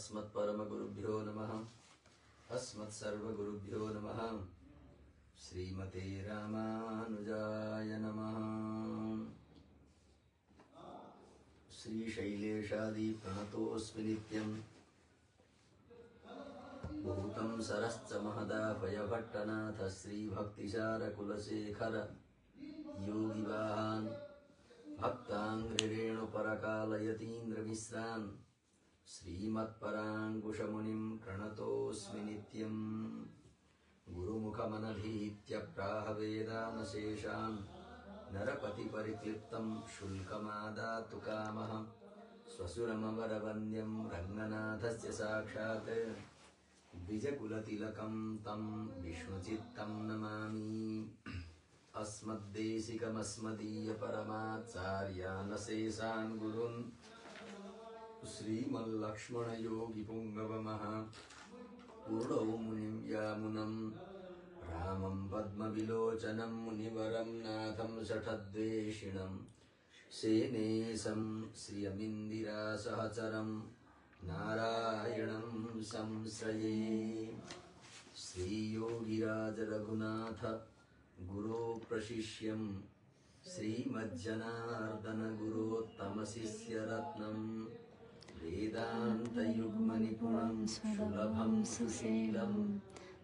अस्मत्परमगुरुभ्यो नमः। अस्मत्सर्वगुरुभ्यो नमः। श्रीमते रामानुजाय नमः। श्रीशैलेशादि प्रणतोऽस्मि नित्यम्। भूतं सरश्च महदाभयभट्टनाथ श्रीभक्तिसारकुलशेखर योगिवाहान् भक्ताङ्घ्रिरेणुपरकालयतीन्द्रमिश्रान् श्रीमत्पराङ्कुशमुनिं प्रणतोऽस्मि नित्यम्। गुरुमुखमनधीत्य प्राहवेदानशेषान् नरपतिपरिक्लिप्तं शुल्कमादातु कामः। स्वसुरमवरवन्द्यं रङ्गनाथस्य साक्षात् द्विजकुलतिलकं तं विष्णुचित्तं नमामि। अस्मद्देशिकमस्मदीयपरमाचार्यानशेषान् गुरून् श्रीमल्लक्ष्मणयोगिपुङ्गवमः पूर्णौ मुनिं यामुनं रामं पद्मविलोचनं मुनिवरं नाथं शठद्वेषिणं सेनेशं श्रियमिन्दिरासहचरं नारायणं संश्रये। श्रीयोगिराज रघुनाथ गुरो प्रशिष्यं श्रीमज्जनार्दन गुरोत्तमशिष्यरत्नं वेदान्तयुग्मनिपुणं सुलभं सुशीलं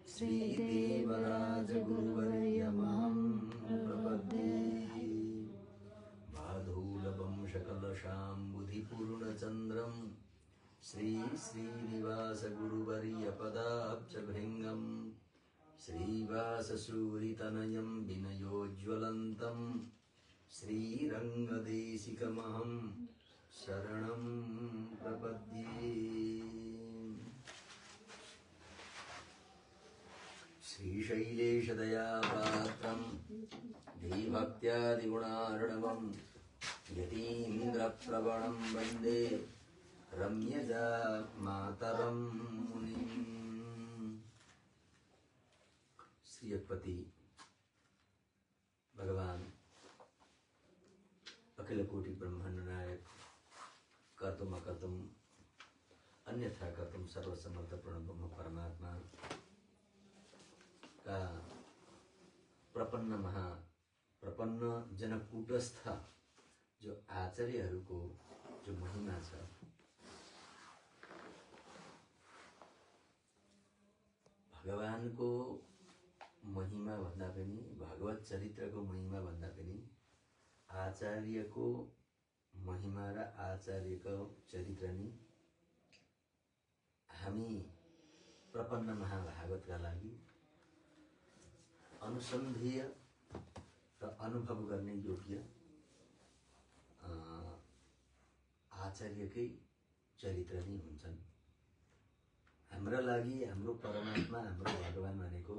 श्रीदेवराजगुरुवर्यमहं प्रपद्ये। बाधूलभं शकलशाम्बुधिपूर्णचन्द्रं श्रीश्रीनिवासगुरुवर्यपदाब्जभृङ्गं श्रीवाससूरितनयं विनयोज्ज्वलन्तं श्रीरङ्गदेशिकमहं शरणं प्रपद्ये। श्रीशैलेशदयापात्रं देवभक्त्यादिगुणार्णवं यतीन्द्रप्रवणं वन्दे रम्यजामातरं मुनिम्। श्रीयपति भगवान अखिल कोटि ब्रह्मांड नायक कर्तुम अकर्तुम अन्यथा कर्तुम सर्वसमर्थ पूर्ण ब्रह्म परमात्मा का प्रपन्न जनकूटस्थ जो आचार्यहरूको जो महिमा छ, भगवानको महिमा भन्दा पनि भगवत चरित्रको महिमा भन्दा पनि आचार्यको महिमा र आचार्यको चरित्र नि हामी प्रपन्न महाभागवतका लागि अनुसन्धेय र अनुभव गर्ने योग्य आचार्यकै चरित्र नै हुन्छन्। हाम्रा लागि हाम्रो परमात्मा, हाम्रो भगवान भनेको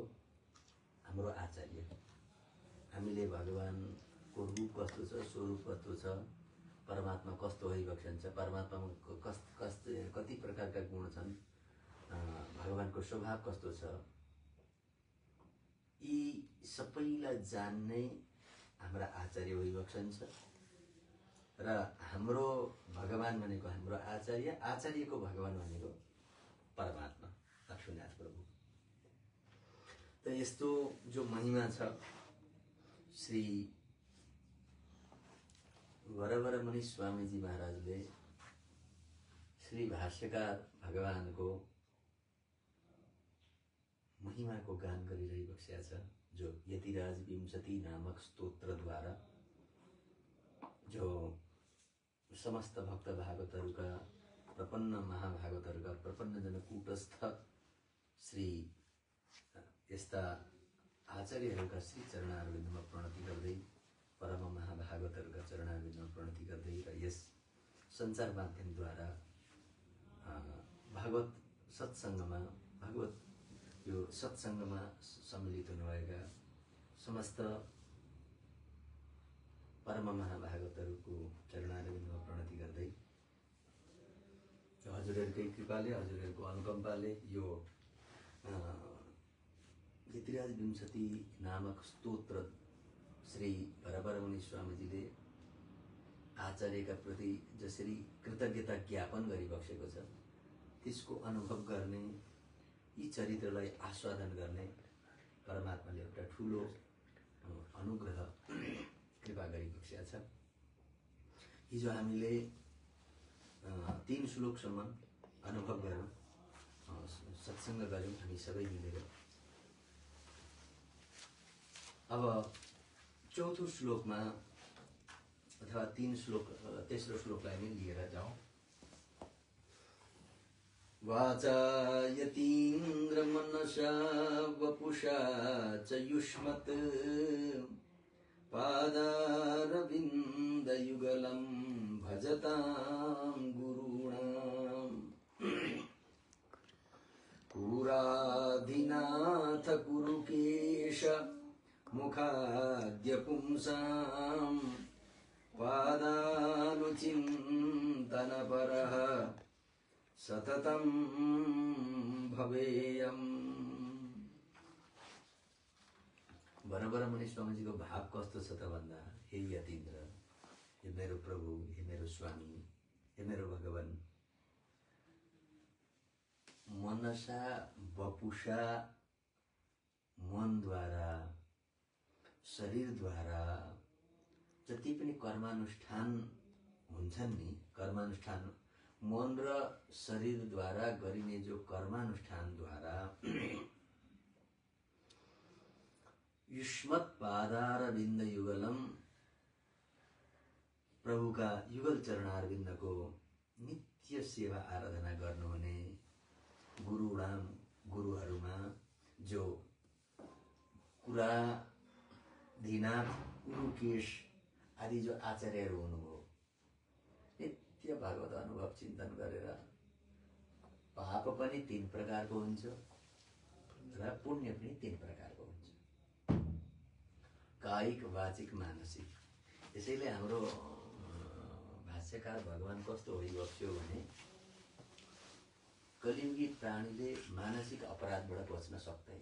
हाम्रो आचार्य। हामीले भगवानको रूप कस्तो छ, स्वरूप कस्तो छ, परमात्मा कस्तो भइबक्सन छ, परमात्माको कति प्रकारका गुण छन्, भगवानको स्वभाव कस्तो छ, यी सबैलाई जान्ने हाम्रा आचार्य भइबक्सन छ। र हाम्रो भगवान भनेको हाम्रो आचार्य, आचार्यको भगवान भनेको परमात्मा लक्ष्मीनाथ प्रभु। त यस्तो जो महिमा छ, श्री वरवरमुनि स्वामीजी महाराजले श्री भाष्यकार भगवानको महिमाको गान गरिरहेको छ, जो यतिराज विंशति नामक स्तोत्रद्वारा जो समस्त भक्त भागवतहरूका प्रपन्न महाभागवतहरूका प्रपन्न जनकूटस्थ श्री यस्ता आचार्यहरूका श्री चरणारविन्दमा प्रणति गर्दै, परम महाभागवतहरूका चरणारविन्दमा प्रणति गर्दै र यस सञ्चार माध्यमद्वारा भागवत सत्सङ्गमा, भागवत यो सत्सङ्गमा सम्मिलित हुनुभएका समस्त परम महाभागवतहरूको चरणारविन्दमा प्रणति गर्दै हजुरहरूकै कृपाले, हजुरहरूको अनुकम्पाले यो यतिराज विंशति नामक स्तोत्र श्री वरवरमुनि स्वामीजीले आचार्यका प्रति जसरी कृतज्ञता ज्ञापन गरिबक्सेको छ, त्यसको अनुभव गर्ने, यी चरित्रलाई आस्वादन गर्ने परमात्माले एउटा ठुलो अनुग्रह कृपा गरिबक्सेका छ। हिजो हामीले 3 श्लोकसम्म अनुभव गऱ्यौँ, सत्सङ्ग गऱ्यौँ हामी सबै मिलेर। अब चौथो श्लोकमा अथवा 3 श्लोक तेस्रो श्लोकलाई नै लिएर जाउँ। वाचा यतीन्द्रमनसा वपुषा च युष्मत् पादारविन्दयुगलं भजतां गुरूणाम् पुराधिनाथ कुरुकेश मुखाद्य पुंसां पादानुचिन्तनपरः सततं भवेयम्। बराबर मुनि स्वामीजीको भाव कस्तो छ त भन्दा, हे यतीन्द्र, हे मेरो प्रभु, हे मेरो स्वामी, हे मेरो भगवान, मनसा वपुषा मनद्वारा शरीरद्वारा जति पनि कर्मानुष्ठान हुन्छन् नि, कर्मानुष्ठान मन र शरीरद्वारा गरिने जो कर्मानुष्ठानद्वारा युष्मत् पादारविन्द युगलम, प्रभुका युगल चरणारविन्दको नित्य सेवा आराधना गर्नुहुने गुरुणाम, गुरुहरूमा जो कुराधिनाथ कुरुकेश आदि जो आचार्यहरू हुनुभयो, नित्य भागवत अनुभव चिन्तन गरेर पाप पनि 3 प्रकारको हुन्छ र पुण्य पनि 3 प्रकारको हुन्छ, कायिक, वाचिक, मानसिक। यसैले हाम्रो भाष्यकार भगवान कस्तो भइबक्स्यो भने, कलियुगी प्राणीले मानसिक अपराधबाट बच्न सक्दैन।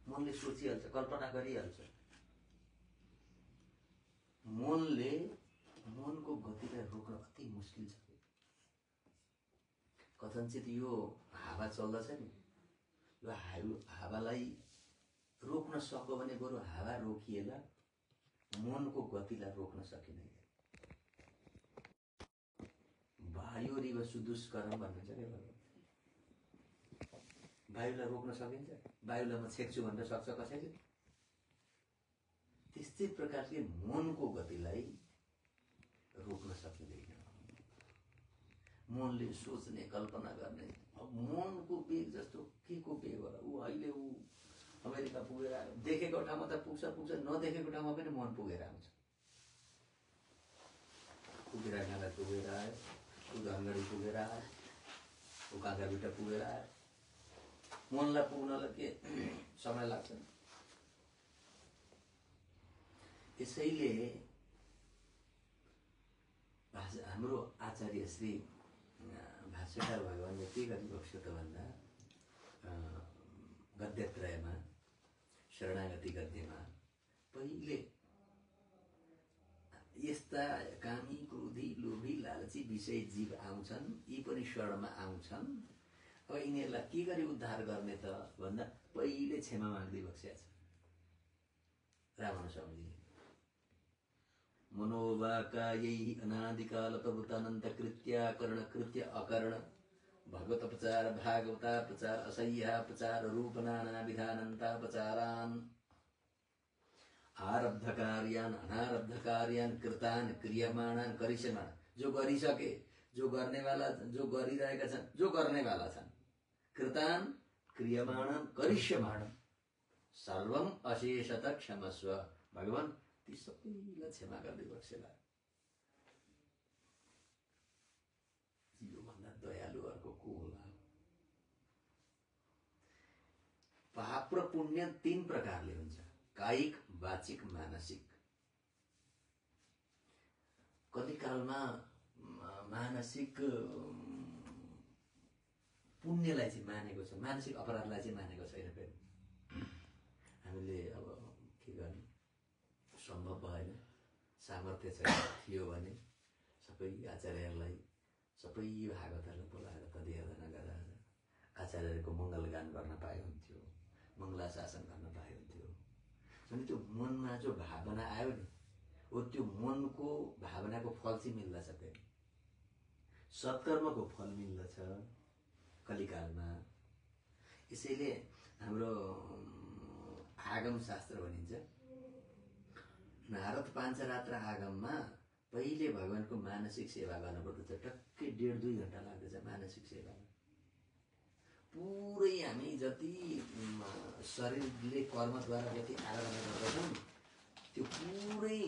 मनले सोचिहाल्छ, कल्पना गरिहाल्छ। मनले मनको गतिलाई रोक्न अति मुस्किल छ। कथनचित यो हावा चल्दछ नि, यो हावालाई रोक्न सक्यो भने बरु हावा रोकिएला मनको गतिलाई रोक्न सकिँदैन। वायुरिव सुदुष्करम भन्नुहुन्छ के भन्छ, वायुलाई रोक्न सकिन्छ? वायुलाई म छेक्छु भनेर सक्छ कसैले? त्यस्तै प्रकारले मनको गतिलाई रोक्न सकिँदैन। मनले सोच्ने, कल्पना गर्ने, अब मनको वेग जस्तो के को वेग होला? ऊ अहिले ऊ अमेरिका पुगेर आयो, देखेको ठाउँमा त पुग्छ, नदेखेको ठाउँमा पनि मन पुगेर आउँछ। कुखुरागाला पुगेर आयो, ऊ धनगढी पुगेर आयो, ऊ काँक्राबिटा पुगेर आयो। मनलाई पुग्नलाई के समय लाग्छ? यसैले हाम्रो आचार्य श्री भाष्यकार भगवानले के गरिबक्स्यो त भन्दा, गद्यत्रयमा शरणागति गद्यमा पहिले यस्ता कामी, क्रोधी, लोभी, लालची विषय जीव आउँछन्, यी पनि शरणमा आउँछन्। अब यिनीहरूलाई के गरी उद्धार गर्ने त भन्दा पहिले क्षमा माग्दै बसेका छ रावण स्वामीले। मनोवाकायै अनादिकाल प्रभुतानन्त कृत्या कर्ण कृत्य अकर्ण भगवतपचार भागवतापचार असह्यापचार रूप नाना विधानन्तापचारान् आरब्ध कार्यान् अनारब्ध कार्यान् कृतान् क्रियमाणान् करिष्यमाण, जो गरिसके, जो गर्नेवाला, जो गरिरहेका छन्, जो गर्नेवाला छन्, कृतान् क्रियमाणान् करिष्यमाण सर्वम अशेषत क्षमस्व। भगवान ती सबैलाई क्षमा गर्दै बसेला। योभन्दा दयालु अर्को को होला? पाप र पुण्य 3 प्रकारले हुन्छ, कायिक, वाचिक, मानसिक। कति कालमा मानसिक पुण्यलाई चाहिँ मानेको छ, मानसिक अपराधलाई चाहिँ मानेको छैन। फेरि हामीले अब के गर्ने, सम्भव भएन, सामर्थ्य थियो भने सबै आचार्यहरूलाई, सबै भागवतहरूलाई बोलाएर पदयातना आचार्यको मङ्गलगान गर्न पाए हुन्थ्यो, मङ्गलाशासन गर्न पाए हुन्थ्यो। अनि त्यो मनमा जो भावना आयो नि, हो त्यो मनको भावनाको फल चाहिँ मिल्दछ फेरि। सत्कर्मको फल मिल्दछ कलिकालमा। यसैले हाम्रो आगम शास्त्र भनिन्छ, नारद पाञ्चरात्र आगममा पहिले भगवानको मानसिक सेवा गर्नुपर्दछ। टक्कै 1.5-2 घण्टा लाग्दछ मानसिक सेवामा। पुरै हामी जति शरीरले कर्मद्वारा जति आराधना गर्दछौँ त्यो पुरै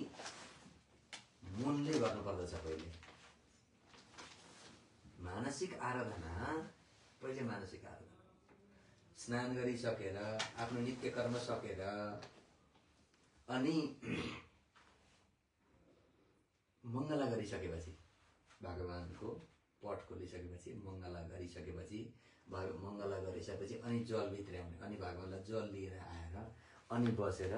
मनले गर्नुपर्दछ। पहिले मानसिक आराधना, पहिले मानसिक आराधना, स्नान गरिसकेर आफ्नो नित्य कर्म सकेर अनि मङ्गला गरिसकेपछि, भगवानको पट खोलिसकेपछि, मङ्गला गरिसकेपछि अनि जल भित्र्याउने, अनि भगवानलाई जल लिएर आएर अनि बसेर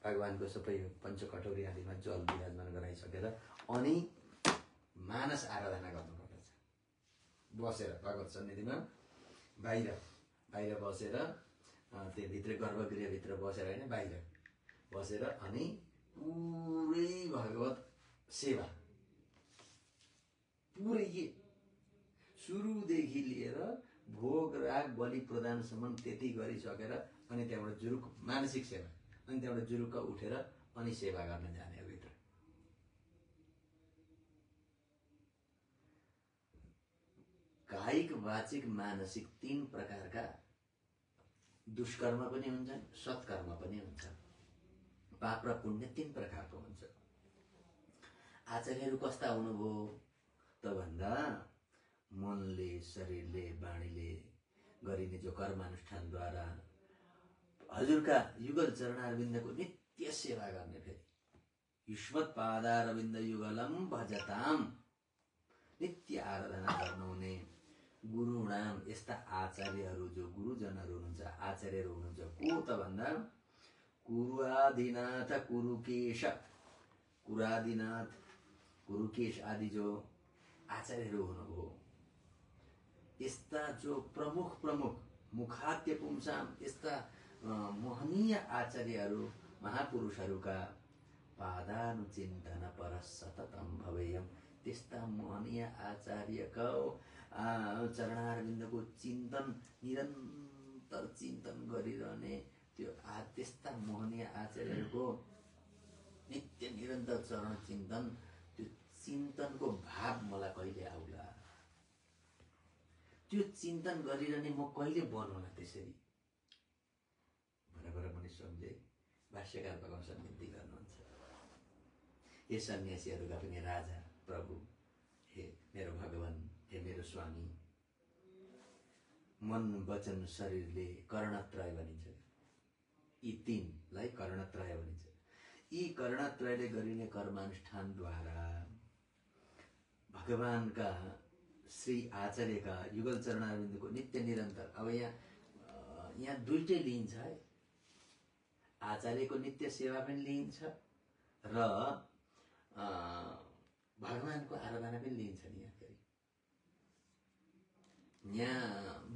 भगवानको सबै पञ्चकटोरी आदिमा जल विराजमान गराइसकेर अनि मानस आराधना गर्नुपर्दछ। बसेर भगवत सन्निधिमा बाहिर बसेर, त्यो भित्र गर्भगृहभित्र बसेर होइन, बाहिर बसेर अनि पुरै भगवत सेवा पुरै सुरुदेखि लिएर भोग राग बलि प्रदानसम्म त्यति गरिसकेर अनि त्यहाँबाट जुरुक मानसिक सेवा, अनि त्यहाँबाट जुरुक्क उठेर अनि सेवा गर्न जाने हो भित्र। कायिक वाचिक मानसिक 3 प्रकारका दुष्कर्म पनि हुन्छन्, सत्कर्म पनि हुन्छ। पाप र पुण्य 3 प्रकारको हुन्छ। आचार्यहरू कस्ता हुनुभयो त भन्दा मनले, शरीरले, वाणीले गरिने जो कर्मानुष्ठानद्वारा हजुरका युगल चरणारविन्दको नित्य सेवा गर्ने, फेरि युष्मत् पादारविन्द युगलम भजताम, नित्य आराधना गर्नुहुने गुरुणाम, यस्ता आचार्यहरू जो गुरुजनहरू हुनुहुन्छ, आचार्यहरू हुनुहुन्छ को त भन्दा कुरुआदिनाथ, कुरुकेश आदि जो आचार्यहरू हुनुभयो, यस्ता जो प्रमुख मुखाद्य पुंसाम, यस्ता महनीय आचार्यहरू, महापुरुषहरूका पादानुचिन्तन पर सततम भवेयम, त्यस्ता महनीय आचार्यको चरणारविन्दको चिन्तन, निरन्तर चिन्तन गरिरहने, त्यो त्यस्ता महनीय आचार्यहरूको नित्य निरन्तर चरण चिन्तन, त्यो चिन्तनको भाव मलाई कहिले आउला, त्यो चिन्तन गरिरहने म कहिले बनौला त्यसरी भनेर पनि सम्झे। भाष्यकार भगवान विन्ती गर्नुहुन्छ, हे सन्यासीहरूका पनि राजा प्रभु, हे मेरो भगवान, हे मेरो स्वामी, मन वचन शरीरले कर्णत्रय भनिन्छ। यी 3लाई कर्णत्रय भनिन्छ। यी कर्णत्रयले गरिने कर्मानुष्ठानद्वारा भगवानका श्री आचार्यका युगल चरणारविन्दको नित्य निरन्तर, अब यहाँ दुईटै लिइन्छ है, आचार्यको नित्य सेवा पनि लिइन्छ र भगवानको आराधना पनि लिइन्छ नि। यहाँ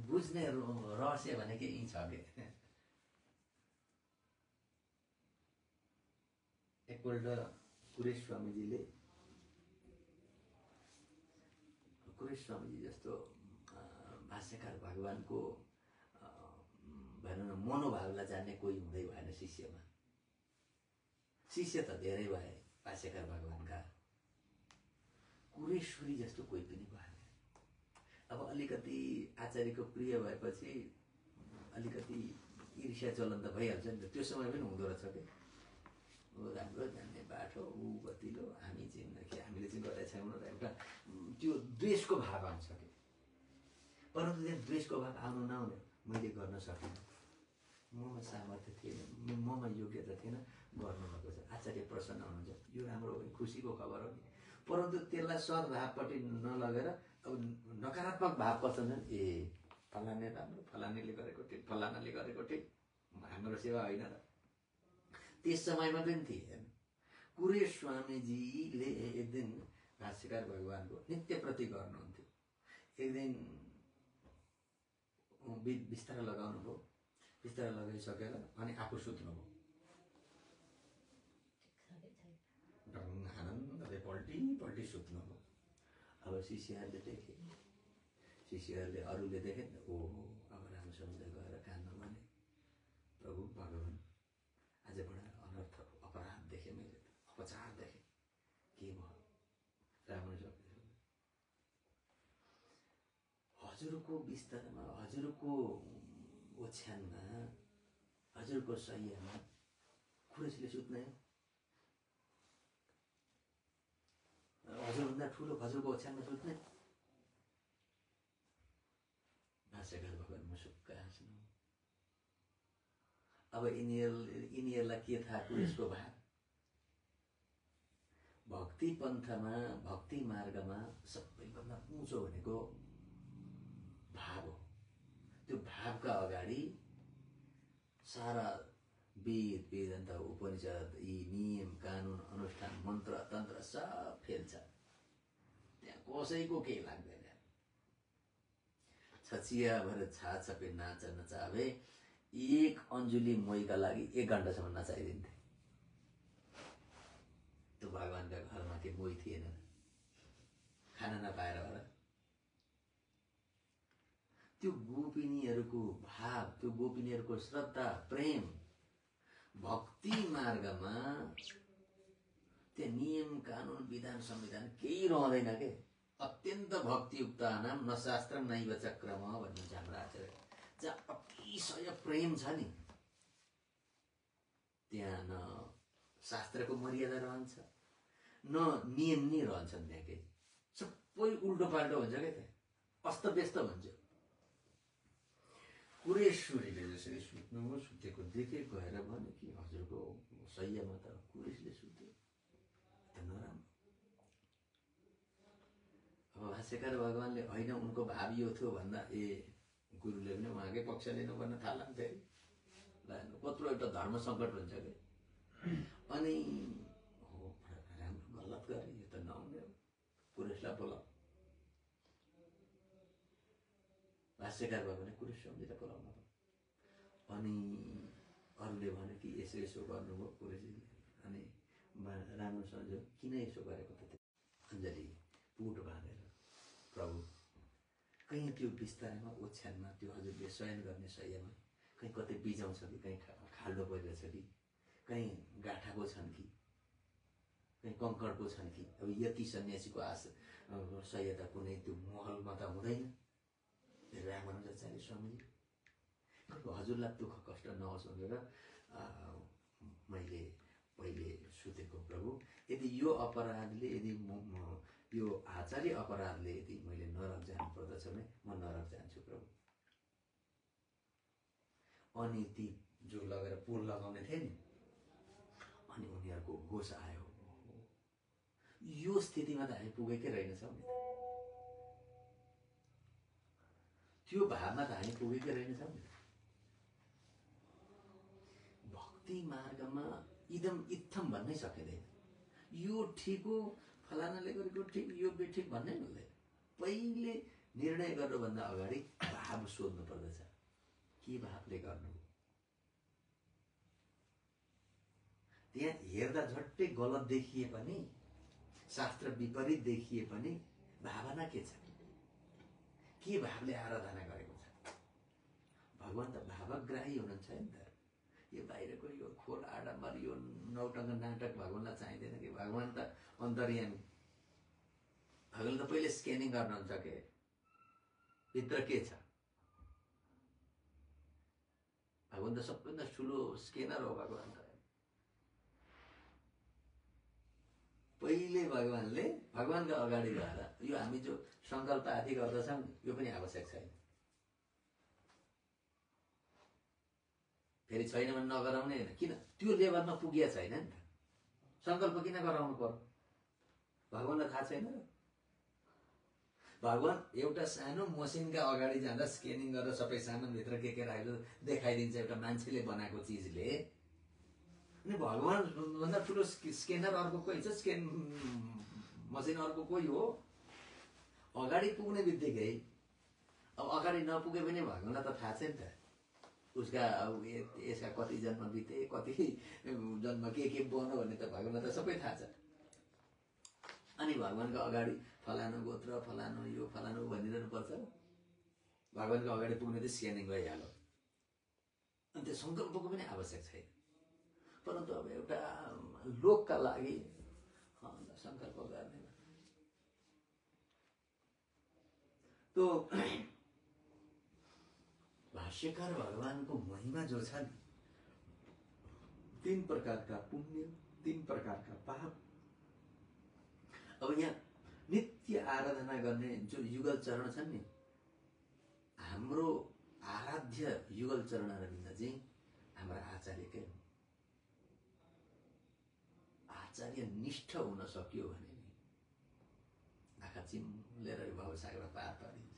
बुझ्ने रहस्य भनेकै यी छ के। एकपल्ट कुरेश स्वामीजी जस्तो भाष्यकार भगवानको भनौँ न मनोभावलाई जान्ने कोही हुँदै भएन शिष्यमा। शिष्य त धेरै भए भाष्यकार भगवानका, कुरेश्वरी जस्तो कोही पनि भएन। अब अलिकति आचार्यको प्रिय भएपछि अलिकति ईर्ष्या चलन त भइहाल्छ नि त। त्यो समय पनि हुँदो रहेछ कि राम्रो जान्ने बाटो, ऊ गतिलो, हामी चाहिँ हामीले चाहिँ गरेका छैनौँ र एउटा त्यो द्वेषको भाव आउँछ कि। परन्तु त्यहाँ द्वेषको भाव आउनु नआउने, मैले गर्न सकिनँ, ममा सामर्थ्य थिएन, ममा योग्यता थिएन, गर्नुभएको छ, आचार्य प्रसन्न हुनुहुन्छ, यो राम्रो हो, खुसीको खबर हो नि। परन्तु त्यसलाई सद्भावपट्टि नलगेर अब नकारात्मक भाव कस्तो हुन्छ, ए फलाने राम्रो, फलानेले गरेको ठिक, फलानाले गरेको ठिक, हाम्रो सेवा होइन र। त्यस समयमा पनि थिएन। कुरेश स्वामीजीले एक दिन भाष्यकार भगवानको नित्य प्रति गर्नुहुन्थ्यो। एक दिन बिस्तारा लगाउनु भयो, बिस्तारा लगाइसकेर अनि आफू सुत्नुभयो। आनन्दले पल्टी सुत्नुभयो। अब शिष्यहरूले देखे, शिष्यहरूले अरूले देखे नि, ओहो अब राम्रोसँगले गएर कान्न भने प्रभु भगवान् आज बडा अनर्थ अपराध देखेँ, मैले अपचार देखेँ, के भयो राम्रो हजुरको बिस्तारामा, हजुरको ओछ्यानमा, हजुरको शय्यामा कुरेसले सुत्ने, हजुरभन्दा ठुलो हजुरको ओछ्यानमा सुत्ने। भाष्यकार भगवान् मुसुक्क हाँस्नु। अब यिनीहरूलाई के थाहा कुरेसको भाव? भक्ति पन्थमा, भक्ति मार्गमा सबैभन्दा उँचो भनेको भाव हो। त्यो भावका अगाडि सारा वेद वेदान्त उपनिषद यी नियम कानुन अनुष्ठान मन्त्र तन्त्र सब फेल्छ। त्यहाँ कसैको केही लाग्दैन। छचिया भएर छाछपे नाच नचावे, एक अन्जुली मोहीका लागि 1 घण्टासम्म नचाइदिन्थे। त्यो भगवानका घरमा के मोही थिएन, खाना नपाएर होला। त्यो गोपिनीहरूको भाव, त्यो गोपिनीहरूको श्रद्धा प्रेम, भक्ति मार्गमा त्यहाँ नियम कानुन विधान संविधान केही रहँदैन के। अत्यन्त भक्तियुक्तानाम न शास्त्रम नैव चक्रम भन्नुहुन्छ हाम्रो आचार्य। जहाँ अतिशय प्रेम छ नि, त्यहाँ न शास्त्रको मर्यादा रहन्छ, न नियम नै रहन्छन्। त्यहाँ केही सबै उल्टो पाल्टो हुन्छ क्या, त्यहाँ अस्तव्यस्त हुन्छ। कुरेश्वरीले जसरी सुत्नुभयो, सुतेको देखे, गएर भने कि हजुरको शय्यामा त कुरेशले सुत्यो, त नराम्रो। अब भाष्यकार भगवानले होइन उनको भाव यो थियो भन्दा गुरुले पनि उहाँकै पक्ष लिनु पर्न थाल्ला नि फेरि। कत्रो एउटा धर्म सङ्कट हुन्छ कि। अनि हो राम्रो गलत गरे, यो त नहुने हो, कुरेशलाई बोलाऊ। भाष्यकार भगवानले कुरेश सम्झेर बोलाउनु पर्यो। अनि अरूले भने कि यसो यसो गर्नुभयो कुरेशले, अनि राम्रो सम्झ्यो, किन यसो गरेको त? अञ्जली पुट बाँधेर प्रभु कहीँ त्यो बिस्तारामा ओछ्यानमा, त्यो हजुरले शयन गर्ने शय्यामा कहीँ कतै बिजाउँछ कि, कहीँ खाल्डो परिरहेछ कि, कहीँ गाठाको छन् कि, कहीँ कङ्कडको छन् कि। अब यति सन्यासीको शय्या त कुनै त्यो महलमा त हुँदैन। रामानुजाचार्य स्वामीले हजुरलाई दुःख कष्ट नहोस् भनेर मैले पहिले सुतेको प्रभु। यदि यो अपराधले, यदि यो आचार्य अपराधले यदि मैले नरक जानु पर्दछ भने म नरक जान्छु प्रभु। अनि ती जो लगेर पुल लगाउने थिए नि, अनि उनीहरूको होस आयो। यो स्थितिमा त हामी पुगेकै रहेनछौँ नि, त्यो भावमा त हामी पुगेकै रहेनछौँ नि। भक्ति मार्गमा इदम इत्थम भन्नै सकिँदैन। यो ठिक हो, फलानाले गरेको ठिक, यो बेठिक भन्नै मिल्दैन। पहिले निर्णय गर्नुभन्दा अगाडि भाव सोध्नु पर्दछ, के भावले गर्नु। त्यहाँ हेर्दा झट्टै गलत देखिए पनि, शास्त्र विपरीत देखिए पनि भावना के छ, के भावले आराधना गरेको छ। भगवान त भावग्राही हुनुहुन्छ नि त। यो बाहिरको यो खोल आडम्बर, यो नौटङ्ग नाटक भगवानलाई चाहिँदैन कि। भगवान त अन्तर्यामी। भगवान त पहिले स्क्यानिङ गर्नुहुन्छ के, भित्र के छ। भगवान त सबभन्दा ठुलो स्क्यानर हो भगवान त। पहिले भगवानले भगवानका अगाडि गएर यो हामी जो सङ्कल्प आदि गर्दछौँ नि, यो पनि आवश्यक छैन। फेरि छैन भने नगराउने होइन, किन त्यो लेभलमा पुगिया छैन नि त। सङ्कल्प किन गराउनु पर्यो? भगवानलाई थाहा छैन र? भगवान एउटा सानो मसिनका अगाडि जाँदा स्क्यानिङ गरेर सबै सामानभित्र के राखेको देखाइदिन्छ एउटा मान्छेले बनाएको चिजले। अनि भगवान भन्दा ठुलो स्क्यानर अर्को कोही छ? स्क्यान मसिन अर्को कोही हो? अगाडि पुग्ने बित्तिकै अब अगाडि नपुगे पनि भगवान्लाई त थाहा छ नि त उसका अब यसका कति जन्म बिते कति जन्म के बन्यो भन्ने त भगवान्लाई त सबै थाहा छ। अनि भगवान्को अगाडि फलानु गोत्र फलानु यो फलानु भनिरहनु पर्छ। भगवान्को अगाडि पुग्ने त स्क्यानिङ भइहाल्यो। अनि त्यो सङ्कल्पको पनि आवश्यक छैन। परन्तु अब एउटा लोकका लागि सङ्कल्प गर्ने तो भाष्यकार भगवानको महिमा जो छ नि 3 प्रकारका पुण्य 3 प्रकारका पाप। अब यहाँ नित्य आराधना गर्ने जो युगल चरण छन् नि हाम्रो आराध्य युगल चरण अरविन्द चाहिँ हाम्रा आचार्यकै हो। आचार्य निष्ठ हुन सक्यो भने नि आँखा चिम्लेर भवसागर पार पारिन्छ।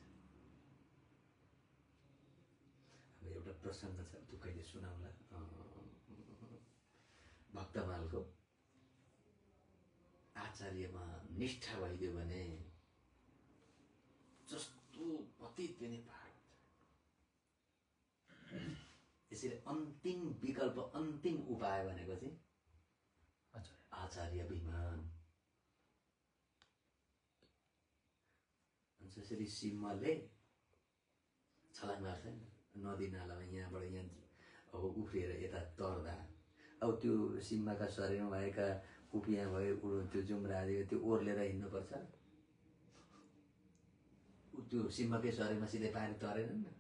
अब एउटा प्रसङ्ग छ त्यो कहिले सुनाउला। भक्तमालको आचार्यमा निष्ठा भइदियो भने जस्तो पतित पनि पार हुन्छ। यसरी अन्तिम विकल्प अन्तिम उपाय भनेको चाहिँ आचार्याभिमान। जसरी सिंहले छलाङ मार्छ नदी नालामा यहाँबाट यहाँ अब उफ्रिएर यता तर्दा अब त्यो सिंहका शरीरमा भएका कुपिया भयो त्यो जुम्रा आदि त्यो ओर्लेर हिँड्नुपर्छ। त्यो सिंहकै शरीरमा सिधै पानी तरेन नि।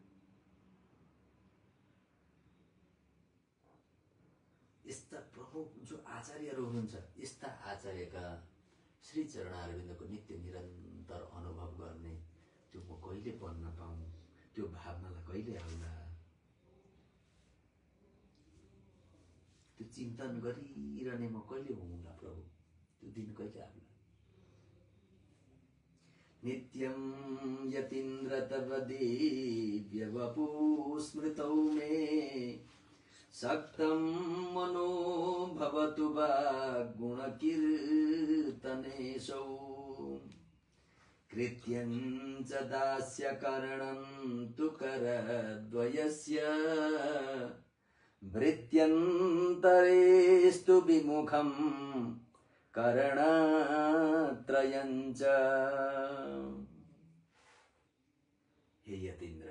यस्ता प्रमुख जो आचार्यहरू हुनुहुन्छ यस्ता आचार्यका श्री चरणारविन्दको नित्य निरन्तर अनुभव गर्ने त्यो म कहिले बन्न पाऊँ, त्यो भाव मलाई कहिले आउला, त्यो चिन्तन गरिरहने म कहिले हुँला प्रभु, त्यो दिन कहिले आउला। नित्यं यतीन्द्र तव दिव्य वपु स्मृतौ मे सक्तं मनो भवतु वा गुणकीर्तनेशौ कृत्यं च दास्य करणं तु करद्वयस्य भृत्यन्तरेस्तु विमुखं करणत्रयं च। हे यतीन्द्र,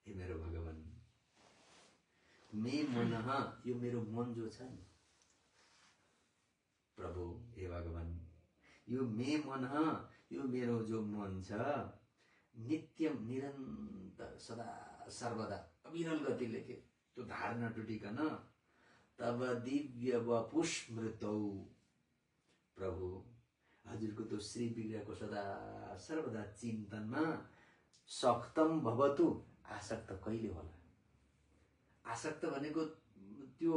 हे मेरो भगवान, मे मनः, यो मेरो मन जो छ नि प्रभु, हे भगवान, यो मे मनः, यो मेरो जो मन छ नित्यम निरन्तर सदा सर्वदा अविरल गतिले के त्यो धारणा टुटिकन तब दिव्य वपु स्मृतौ, प्रभु हजुरको त्यो श्री विग्रहको सदा सर्वदा चिन्तनमा सक्तम भवतु, आसक्त कहिले होला। आसक्त भनेको त्यो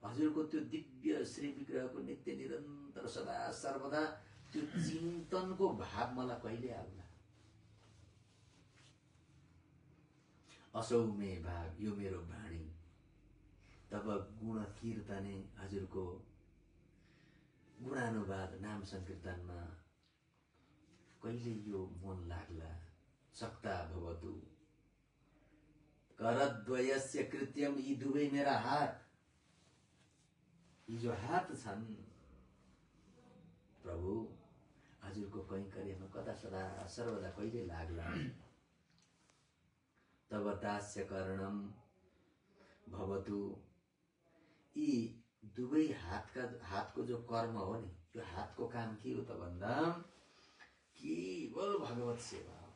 हजुरको त्यो दिव्य श्री विग्रहको नित्य निरन्तर सदा सर्वदा त्यो चिन्तनको भाव मलाई कहिले आउला। असौ मे भाग, यो मेरो वाणी, तब गुण कीर्तने, हजुरको गुणानुवाद नाम संकीर्तनमा कहिले यो मन लाग्ला। सक्ता भवतु करद्वयस्य कृत्यम, यी दुवै मेरा हात, यी जो हात छन् प्रभु हजुरको कैंकर्यमा कता सदा सर्वदा कहिले लाग्ला। तब दास्य करणम भवतु, यी दुवै हातको जो कर्म हो नि, यो हातको काम के हो त भन्दा केवल भगवत सेवा हो।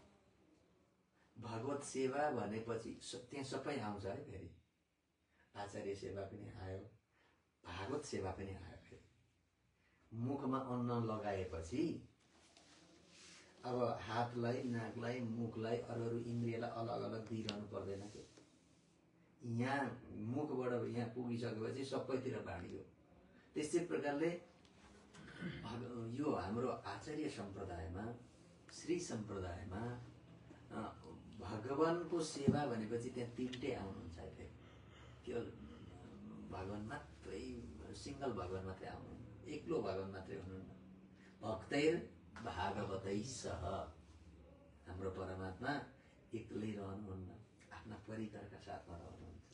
भगवत सेवा भनेपछि त्यहाँ सबै आउँछ है। फेरि आचार्य सेवा पनि आयो, भागवत सेवा पनि आयो। फेरि मुखमा अन्न लगाएपछि अब हातलाई, नाकलाई, मुखलाई, अरू इन्द्रियलाई अलग अलग दिइरहनु पर्दैन के। यहाँ मुखबाट यहाँ पुगिसकेपछि सबैतिर बाँडियो। त्यस्तै प्रकारले यो हाम्रो आचार्य सम्प्रदायमा, श्री सम्प्रदायमा भगवानको सेवा भनेपछि त्यहाँ तीनटै आउनुहुन्छ। केवल भगवान मात्रै, सिंगल भगवान मात्रै आउनु, एक्लो भगवान मात्रै हुनुहुन्न। भक्तैर भागवतै सह, हाम्रो परमात्मा एक्लै रहनुहुन्न, आफ्ना परिवारका साथमा रहनुहुन्छ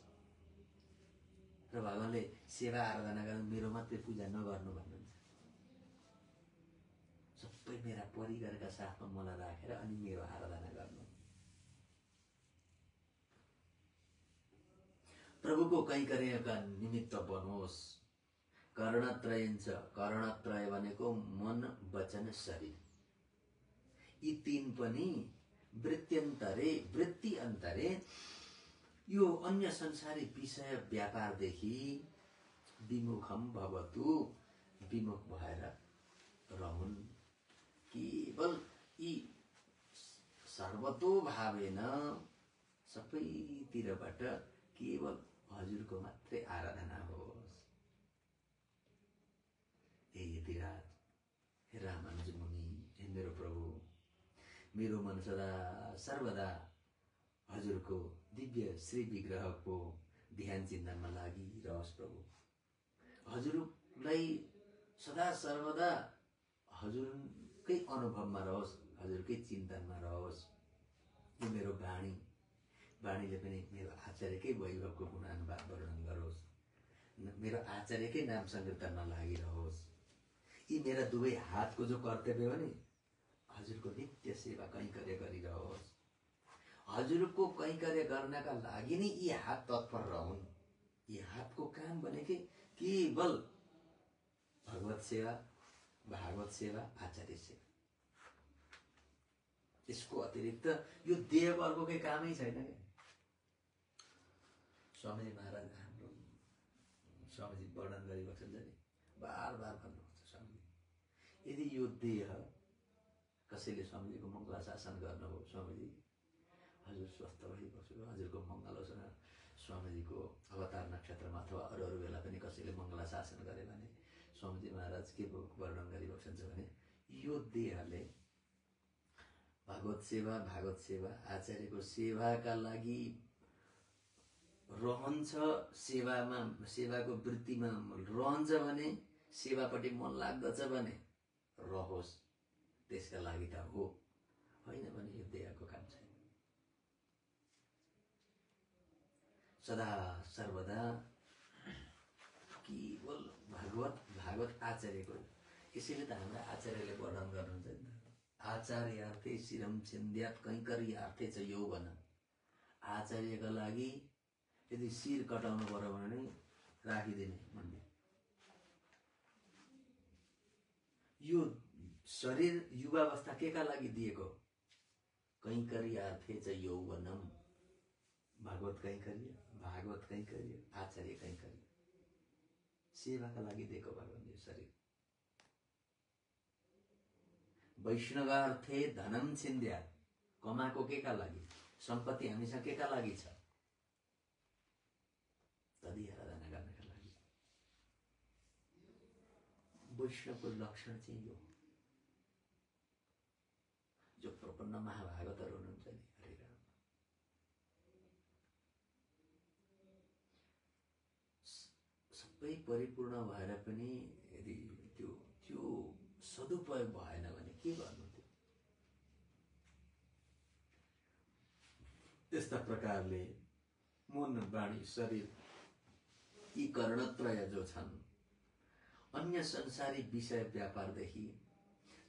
र भगवानले सेवा आराधना गर्नु मेरो मात्रै पूजा नगर्नु भन्नुहुन्छ। सबै मेरा परिवारका साथमा मलाई राखेर अनि मेरो आराधना गर्नु। प्रभुको कैंकर्यका निमित्त बनोस्। कर्णत्रयञ्च, कर्णत्रय भनेको मन वचन शरीर, यी तीन पनि वृत्ति अन्तरे यो अन्य संसारी विषय व्यापारदेखि विमुखम भवतु, विमुख भएर रहन्। केवल यी सर्वतो भावेन सबैतिरबाट केवल हजुरको मात्रै आराधना होस्। हे यतिराज, हे रामानुज मुनि, हे मेरो प्रभु, मेरो मन सदा सर्वदा हजुरको दिव्य श्री विग्रहको ध्यान चिन्तनमा लागिरहोस्। प्रभु हजुरलाई सदा सर्वदा हजुरकै अनुभवमा रहोस्, हजुरकै चिन्तनमा रहोस्। यो मेरो वाणीले पनि मेरो आचार्यकै वैभवको गुणानुवाद वर्णन गरोस्, मेरो आचार्यकै नाम संकीर्तनमा लागिरहोस्। यी मेरा दुवै हातको जो कर्तव्य हो नि, हजुरको नित्य सेवा कैंकर्य गरिरहोस्। हजुरको कैंकर्य गर्नका लागि नै यी हात तत्पर रहन्। यी हातको काम भनेकै केवल भगवत सेवा, भागवत सेवा, आचार्य सेवा। यसको अतिरिक्त यो देहको अर्कोकै कामै छैन क्या। स्वामीजी महाराज हाम्रो स्वामीजी वर्णन गरिबक्छन् नि, बार बार भन्नुहुन्छ स्वामीजी, यदि यो देह कसैले स्वामीजीको मङ्गलाशासन गर्नुभयो, स्वामीजी हजुर स्वस्थ भइबस्छु, हजुरको मङ्गल होस्। स्वामीजीको अवतार नक्षत्रमा अथवा अरू बेला पनि कसैले मङ्गलाशासन गरे भने स्वामीजी महाराज के वर्णन गरिबक्छन् भने यो देहले भागवत सेवा, आचार्यको सेवाका लागि रहन्छ, सेवाको वृत्तिमा रहन्छ भने, सेवापट्टि मन लाग्दछ भने रहोस्, त्यसका लागि त हो, होइन भने यो देहको काम छैन। सदा सर्वदा केवल भागवत आचार्यको। यसैले त हाम्रा आचार्यले वर्णन गर्नुहुन्छ नि, आचार्यार्थे शिरम छिन्द्यात् कैंकर्यार्थे च यौवन। आचार्यका लागि यदि शिर कटाउनु पर्यो भने राखिदिने भन्ने। यो शरीर युवावस्था केका लागि दिएको? कैंकर्यार्थे च यौवनम। भागवत कैंकर्य, आचार्य कैंकर्य, सेवाका लागि दिएको भगवान यो शरीर। वैष्णवार्थे धनम छिन्द्यात्, कमाएको केका लागि? सम्पत्ति हामीसँग केका लागि छ? तदी आराधना गर्नका लागि। वैष्णवको लक्षण चाहिँ यो, जो प्रपन्न महाभागवतहरू हुनुहुन्छ नि, हरे राम, सबै परिपूर्ण भएर पनि यदि त्यो सदुपयोग भएन भने के गर्नु? त्यो त्यस्ता प्रकारले मन, वाणी, शरीर, यी कर्णत्रय जो छन्, अन्य संसारी विषय व्यापारदेखि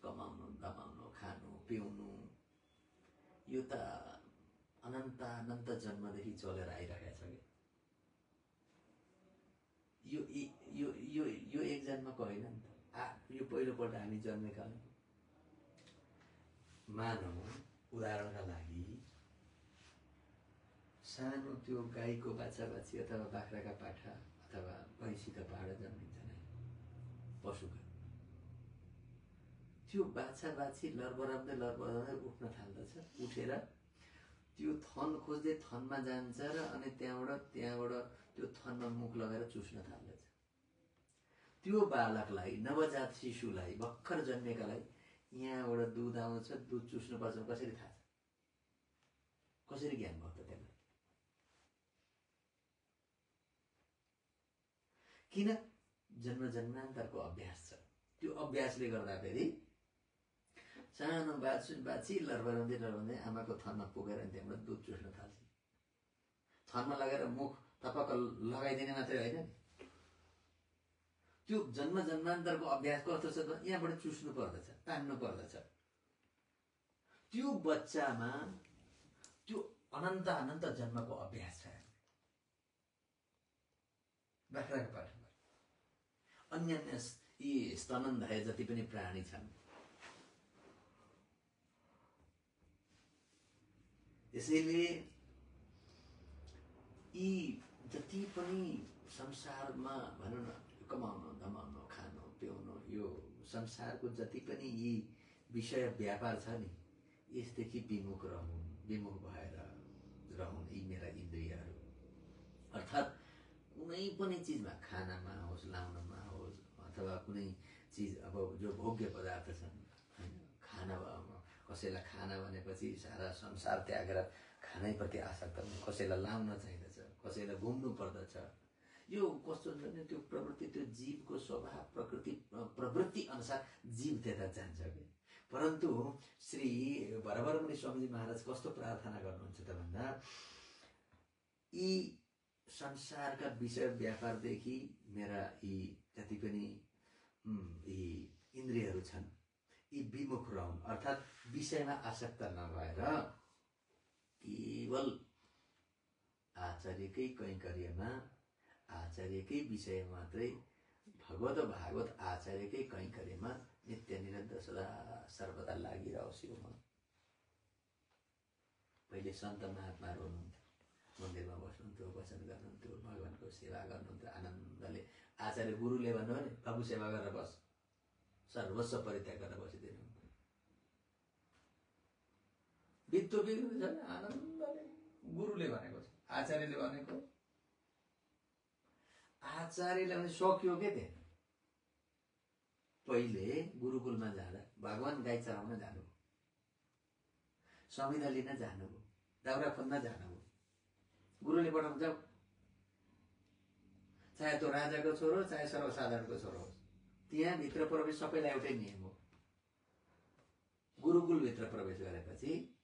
कमाउनु, दमाउनु, खानु, पिउनु, यो त अनन्त जन्मदेखि चलेर आइरहेको छ कि यो एक जन्मको होइन नि त। यो पहिलोपल्ट हामी जन्मेका हौँ। मानौ उदाहरणका लागि सानो त्यो गाईको बाछा अथवा बाख्राका पाठा अथवा भैँसीका पाडा जन्मिन्छन्, पशुका। त्यो बाछा लरबराउँदै उठ्न थाल्दछ। उठेर त्यो थन खोज्दै थनमा जान्छ र अनि त्यहाँबाट त्यो थनमा मुख लगाएर चुस्न थाल्दछ। त्यो बालकलाई, नवजात शिशुलाई, भर्खर जन्मेकालाई यहाँबाट दुध आउँछ, दुध चुस्नुपर्छ कसरी थाहा छ? कसरी ज्ञान भयो त त्यसलाई? किन? जन्मान्तरको अभ्यास छ। त्यो अभ्यासले गर्दाखेरि सानो बाछी लरबराउँदै आमाको थनमा पुगेर त्यहाँबाट दुध चुस्न थाल्छ। थनमा लगेर मुख टपक्क लगाइदिने मात्रै होइन नि, त्यो जन्मान्तरको अभ्यास कस्तो छ त यहाँबाट चुस्नु पर्दछ, तान्नु पर्दछ। त्यो बच्चामा त्यो अनन्त अनन्त जन्मको अभ्यास छ। बाख्राको पाठमा अन्य यी स्तनन्धय जति पनि प्राणी छन्, त्यसैले यी जति पनि संसारमा भनौँ न कमाउनु धमाउनु खानु पिउनु यो संसारको जति पनि यी विषय व्यापार छ नि, यसदेखि विमुख भएर रहन् यी मेरा इन्द्रियहरू। अर्थात् कुनै पनि चिजमा, खानामा होस्, लाउनमा होस्, अथवा कुनै चिज अब जो भोग्य पदार्थ छन्, खाना कसैलाई खाना भनेपछि सारा संसार त्यागेर खानैप्रति आसक्त हुन्छ, कसैलाई लाउन चाहिँदछ, कसैलाई घुम्नु पर्दछ। यो कस्तो हुन्छ भने त्यो प्रवृत्ति, त्यो जीवको स्वभाव प्रवृत्ति अनुसार जीव त्यता जान्छ कि। परन्तु श्री वरवरमुनि स्वामीजी महाराज कस्तो प्रार्थना गर्नुहुन्छ त भन्दा यी संसारका विषय व्यापारदेखि मेरा यी जति पनि यी इन्द्रियहरू छन् यी विमुख रहन्, अर्थात् विषयमा आसक्त नभएर केवल आचार्यकै कैंकर्यमा, आचार्यकै विषय मात्रै, भगवत भागवत आचार्यकै कैंकर्यमा नित्य निरन्तर सदा सर्वदा लागिरहोस् यो मन। पहिले सन्त महात्माहरू हुनुहुन्थ्यो, मन्दिरमा बस्नुहुन्थ्यो, वचन गर्नुहुन्थ्यो, भगवानको सेवा गर्नुहुन्थ्यो आनन्दले। आचार्य गुरुले भन्नुभयो नि बाबु सेवा गरेर बस, सर्वस्व परित्याग गरेर बसिदिनु। बित्तो बिग्रिन्छ नि आनन्दले, गुरुले भनेको छ, आचार्यले भनेको। आचार्यले भने सक्यो के त्यहाँ। पहिले गुरुकुलमा जाँदा भगवान गाई चराउन जानुभयो, संविधा लिन जानुभयो, दाउरा खोज्न जानुभयो, गुरुले पठाउनु जाऊ, चाहे त्यो राजाको छोरो चाहे सर्वसाधारणको छोरो होस्, त्यहाँ भित्र प्रवेश सबैलाई एउटै नियम हो। गुरुकुल भित्र प्रवेश गरेपछि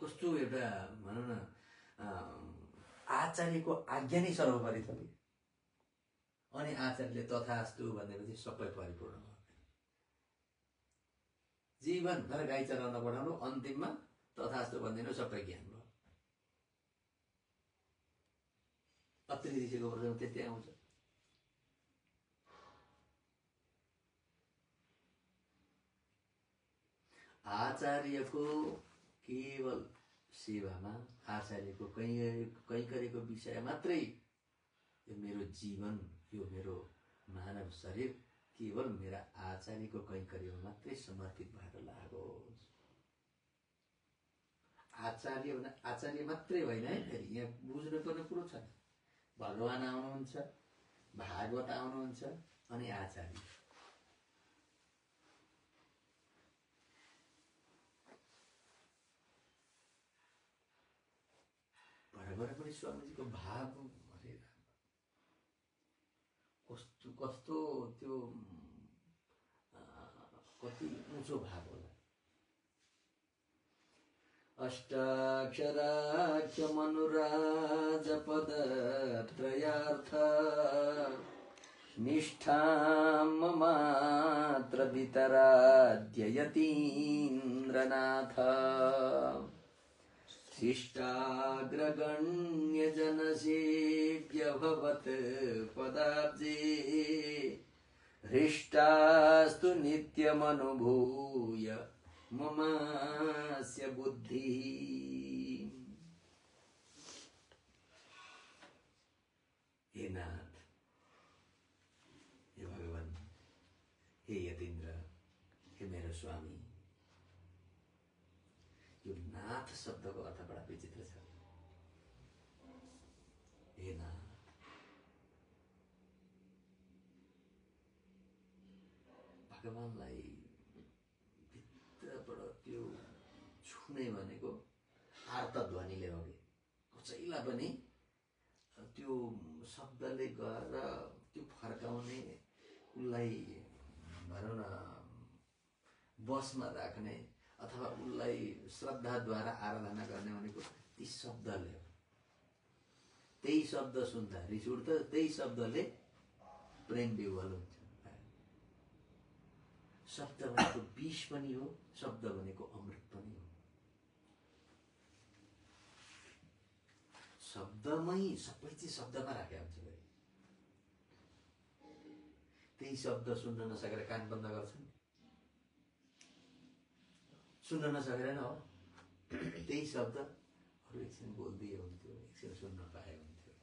कस्तो एउटा भनौँ न आचार्यको आज्ञा नै सर्वोपरि छ। अनि आचार्यले तथास्तु भनेपछि सबै परिपूर्ण भयो। जीवनभर गाई चराउन पठाउनु, अन्तिममा तथास्तु भनिदिनु, सबै ज्ञान भयो। अत्रि ऋषिको प्रसङ्ग त्यति आउँछ। आचार्यको केवल सेवामा, आचार्यको कैंकर्यको विषय मात्रै, यो मेरो जीवन, यो मेरो मानव शरीर केवल मेरा आचार्यको कैंकर्यमा मात्रै समर्पित भएर लागोस्। आचार्य भने आचार्य मात्रै होइन है, फेरि यहाँ बुझ्नुपर्ने कुरो छ। भगवान आउनुहुन्छ, भागवत आउनुहुन्छ, अनि आचार्य। वरवरमुनि स्वामीजीको भाव कस्तो त्यो कति उँचो भाव होला। अष्टाक्षराख्यमनुराजपदत्रयार्थ निष्ठां मात्र वितराद्ययतीन्द्रनाथ शिष्टाग्रगण्यजनसेव्यभवत् पदाब्जे हृष्टास्तु नित्यमनुभूय ममास्य बुद्धि। हे नाथ, हे भगवान, हे यतीन्द्र, हे मेरो स्वामी। यो नाथ शब्दको अर्थ बडा विचित्र छ। हे नाथ, भगवानलाई भित्रबाट त्यो छुने भनेको आर्त ध्वनिले हो कि कसैलाई पनि त्यो शब्दले गएर त्यो फर्काउने उसलाई भनौँ न बसमा राख्ने अथवा उसलाई श्रद्धाद्वारा आराधना गर्ने भनेको ती शब्दले हो। त्यही शब्द सुन्दा रिस उठ्छ, त्यही शब्दले प्रेम विह्वल हुन्छ। शब्द भनेको विष पनि हो, शब्द भनेको अमृत पनि हो। शब्दमै सबै चिज शब्दमा राखेको हुन्छ। त्यही शब्द सुन्न नसकेर कान बन्द गर्छन्, सुन्न नसकेर न हो। त्यही शब्द अरू एकछिन बोलिदिए हुन्थ्यो, एकछिन सुन्न पाए हुन्थ्यो,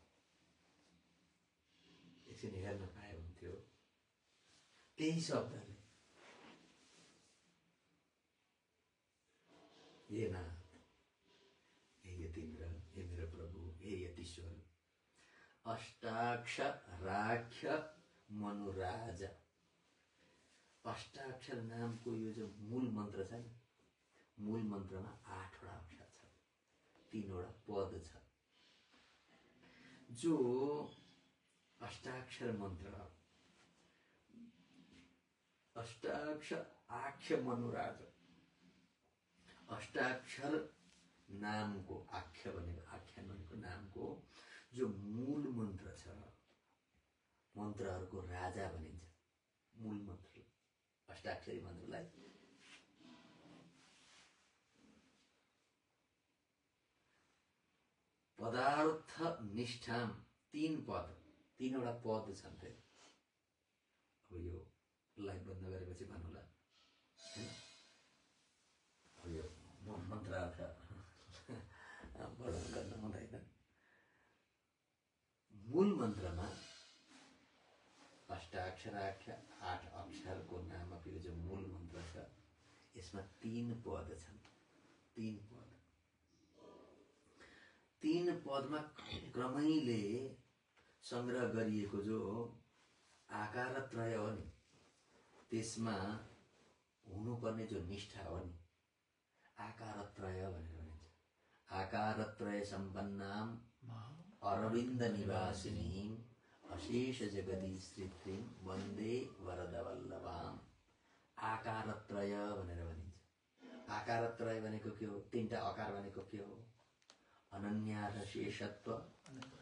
एकछिन हेर्न पाए हुन्थ्यो। त्यही शब्दले हे नाथ, हे यतीन्द्र, हे मेरो प्रभु, हे यतीश्वर, अष्टाक्षराख्य मनुराज। अष्टाक्षर नामको यो जो मूल मन्त्र छ नि, मूल मन्त्रमा 8वटा अक्षर छ, 3वटा पद छ। जो अष्टाक्षर मन्त्र, अष्टाक्षर आख्य मनुराज, अष्टाक्षर नामको आख्य भनेको आख्यान भनेको नामको जो मूल मन्त्र छ, मन्त्रहरूको राजा भनिन्छ। मूल मन्त्र अष्टाक्षरी मन्त्रलाई पदार्थ निष्ठाम 3 पद, 3वटा पद छन्। फेरि अब यो लाइभ बन्द गरेपछि भन्नुला अब यो मन्त्रार्थ वर्णन गर्न हुँदैन। मूल मन्त्रमा अष्टाक्षराख्य 8 अक्षरको नामक यो जो मूल मन्त्र छ, यसमा 3 पद छन्। 3 पद, 3 पदमा क्रमैले संग्रह गरिएको जो आकारत्रय हो नि, त्यसमा हुनुपर्ने जो निष्ठा हो नि, आकारत्रय भनेर भनिन्छ। आकारत्रय सम्पन्नाम अरविन्द निवासिनीम अशेष जगदी श्रीत्रीम वन्दे वरदवल्लभाम। आकारत्रय भनेर भनिन्छ। आकारत्रय भनेको के हो? 3टा अकार भनेको के हो? अनन्यार्ह शेषत्व,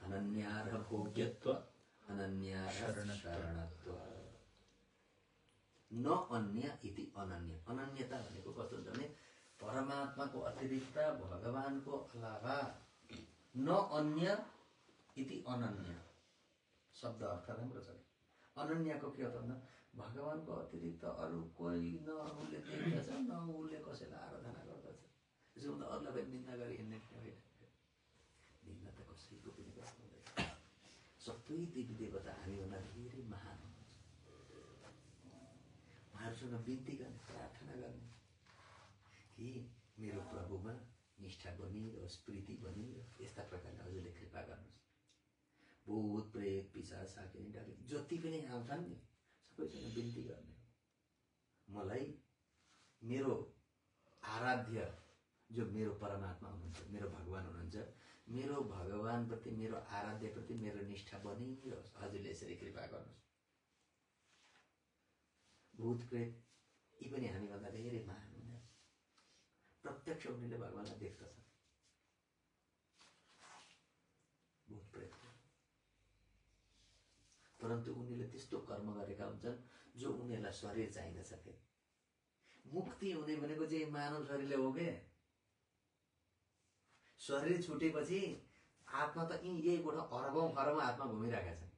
अनन्यार्ह भोग्यत्व, अनन्यार्ह शरणत्व। न अन्य इति अनन्य। अनन्यता भनेको कस्तो हुन्छ भने परमात्माको अतिरिक्त भगवानको अलावा न अन्य इति अनन्य शब्द अर्थ राम्रो छ। अनन्यको के अर्थ भन्दा भगवानको अतिरिक्त अरू कोही न उसले देख्दछ न उसले कसैलाई आराधना गर्दछ। त्यसो भन्दा अरूलाई पनि निन्दा गरी हिँड्ने होइन। निन्दा त कसैको पनि गर्नु हुँदैन। सबै देवी देवता हामीभन्दा धेरै महान हुनुहुन्छ। उहाँहरूसँग बिन्ती गर्ने, प्रार्थना गर्ने कि मेरो प्रभुमा निष्ठा बनिरहोस्, प्रीति बनिरहोस्। यस्ता प्रकारले हजुरले कृपा गर्नुहोस्। भूत प्रेत पिशाच साकिनी डाके जति पनि आउँछन् नि, सबैसँग बिन्ती गर्ने हो। मलाई मेरो आराध्य जो मेरो परमात्मा हुनुहुन्छ, मेरो भगवान हुनुहुन्छ, मेरो भगवान प्रति, मेरो आराध्य प्रति मेरो निष्ठा बनिरहोस्। हजुरले यसरी कृपा गर्नुहोस्। भूत प्रेत यी पनि हामीभन्दा धेरै महान हुने, प्रत्यक्ष उनीहरूले भगवानलाई देख्दछन्। भूत प्रेत परन्तु उनीहरूले त्यस्तो कर्म गरेका हुन्छन् जो उनीहरूलाई शरीर चाहिँदछ। फेरि मुक्ति हुने भनेको चाहिँ मानव शरीरले हो के? शरीर छुटेपछि आत्मा त यही कोठा अरबौं खरबौं आत्मा घुमिरहेका छन्।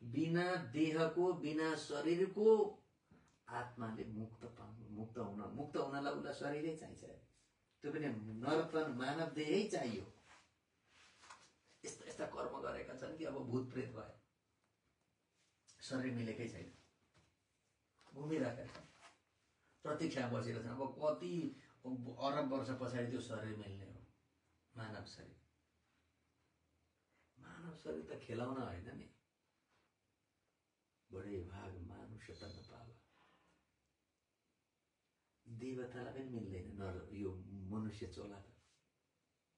बिना देहको, बिना शरीरको आत्माले मुक्त हुनलाई उसलाई शरीरै चाहिन्छ। त्यो पनि नरतन मानव देहै चाहियो। यस्ता यस्ता कर्म गरेका छन् कि अब भूत प्रेत भए, शरीर मिलेकै छैन, घुमिरहेका छन्, प्रतीक्षा बसेका छन्। अब कति अरब वर्ष पछाडि त्यो शरीर मिल्ने हो? मानव शरीर। मानव शरीर त खेलाउन होइन नि। बडे भाग मानुष तन पावा। देवतालाई पनि मिल्दैन नर यो मनुष्य चोला त।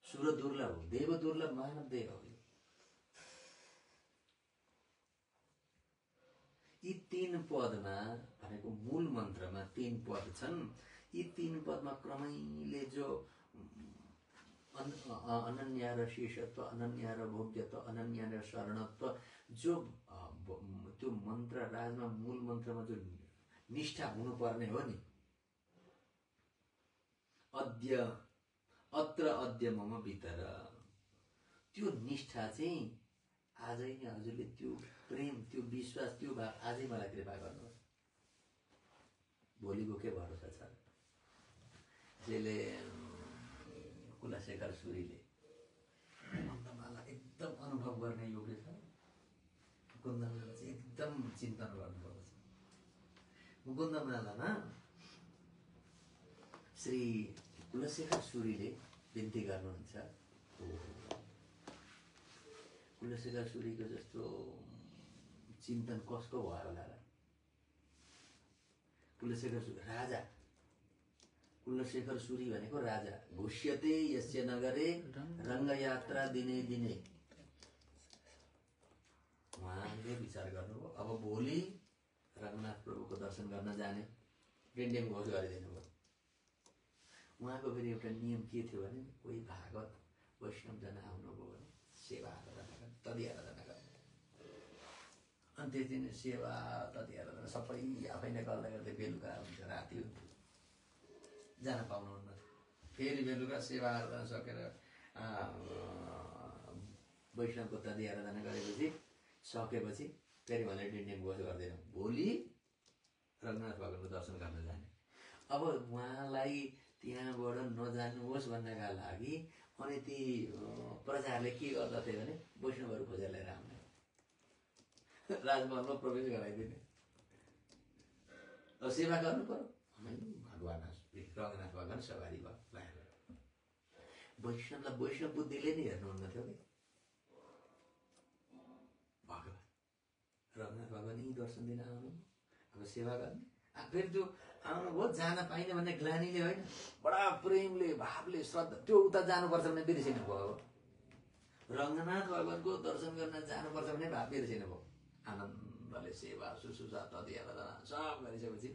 सुर दुर्लभ हो, देव दुर्लभ, मानव देह हो। यी 3 पदमा भनेको मूल मन्त्रमा 3 पद छन्। यी 3 पदमा क्रमैले जो अनन्या र शेषत्व, अनन्या र भोग्यत्व, अनन्या र शरणत्व, जो त्यो मन्त्र राजमा मूल मन्त्रमा जो निष्ठा हुनुपर्ने हो नि, अत्र अद्य मम भित्र, त्यो निष्ठा चाहिँ आजै नै हजुरले त्यो प्रेम, त्यो विश्वास, त्यो भाव आजै मलाई कृपा गर्नुहोस्। भोलिको के भरोसा छ। जसले कुलशेखर सुरीले मुकुन्दमाला एकदम अनुभव गर्ने योग्य छ। मुकुन्दमाला चाहिँ एकदम चिन्तन गर्नुपर्छ। मुकुन्दमालामा श्री कुलशेखर सुरीले बिन्ती गर्नुहुन्छ, कुलशेखर सुरीको जस्तो चिन्तन कसको भयो होला र। कुलशेखर सुरी राजा, कुलशेखर सुरी भनेको राजा। घुष्यते यस्य नगरे रङ्गयात्रा दिने दिने। उहाँले विचार गर्नुभयो, अब भोलि रङ्गनाथ प्रभुको दर्शन गर्न जाने डेन्डेम घोष गरिदिनु भयो। उहाँको फेरि एउटा नियम के थियो भने, कोही भागवत वैष्णवजना आउनुभयो भने सेवा आराधना गर्ने, तदि आराधना गर्ने। अनि त्यति नै सेवा तदि आराधना सबै आफै नै गर्दै गर्दै बेलुका हुन्छ, राति हुन्थ्यो, जान पाउनुहुन्न। फेरि बेलुका सेवा आराधना सकेर वैष्णवको तदि आराधना गरेपछि सकेपछि फेरि भने डिन्डिम घोष गर्दैन, भोलि रघुनाथ भगवानको दर्शन गर्न जाने। अब उहाँलाई त्यहाँबाट नजानुहोस् भन्नका लागि अनि ती प्रजाहरूले के गर्दथे भने वैष्णवहरू खोजेर लिएर आउने, राजमहलमा प्रवेश गराइदिने। अब सेवा गर्नु पर्यो, भगवान रघुनाथ भगवान सवारी भयो। वैष्णवलाई वैष्णव बुद्धिले नै हेर्नुहुन्न थियो कि भगवान रघुनाथ भगवान यी दर्शन दिन आउनु, अब सेवा गर्ने। फेरि त्यो आउनुभयो, जान पाइने भन्ने ग्लानीले होइन, बडा प्रेमले भावले श्रद्धा, त्यो उता जानुपर्छ भने बिर्सिनु भयो। अब रङ्गनाथ भगवानको दर्शन गर्न जानुपर्छ भने भाव बिर्सिनु भयो। आनन्दले सेवा शुश्रूषा तदि आराधना सब गरिसकेपछि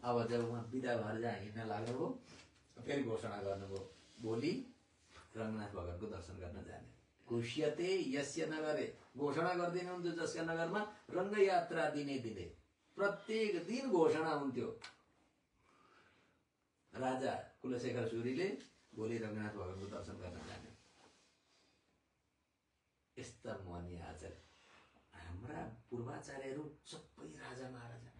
अब जब उहाँ बिदा भएर जहाँ हिँड्न लाग्नुभयो, फेरि घोषणा गर्नुभयो, भोलि रङ्गनाथ भगवानको दर्शन गर्न जाने। घुष्यते यस्य नगरे, घोषणा गरिदिनुहुन्छ जसका नगरमा रङ्ग यात्रा दिने दिने, प्रत्येक दिन घोषणा हुन्थ्यो। राजा कुलशेखर सुरीले भोलि रङ्गनाथ भगवानको दर्शन गर्न जाने। यस्ता मनी आचार्य हाम्रा पूर्वाचार्यहरू सबै राजा महाराजा।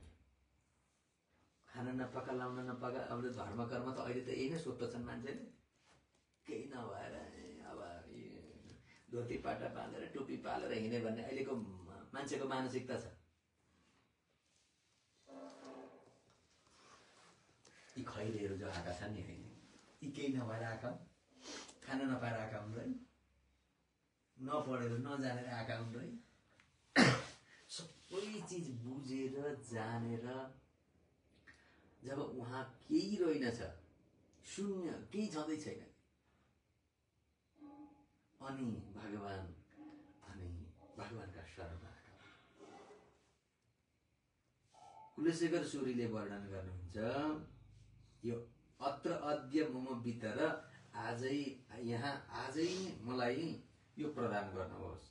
खाना नपका, लाउन नपका, अब धर्म कर्म त अहिले त यही नै सोध्दछन् मान्छेले। केही नभएर अब धोती पाटा बाँधेर टोपी पालेर हिँडे भन्ने अहिलेको मान्छेको मानसिकता छ। यी खैरेहरू जो आएका छन् नि, होइन, यी केही नभएर आएका, खाना नपाएर आएका हुन्, नपढेर नजानेर आएका हुन्। सबै चिज बुझेर जानेर जब उहाँ केही रहेनछ, शून्य, केही छँदै छैन, अनि भगवानका शरणमा आएका। कुलशेखर सुरीले वर्णन गर्नुहुन्छ, यो अत्र अद्य मम भित्र, आजै यहाँ आजै मलाई यो प्रदान गर्नुहोस्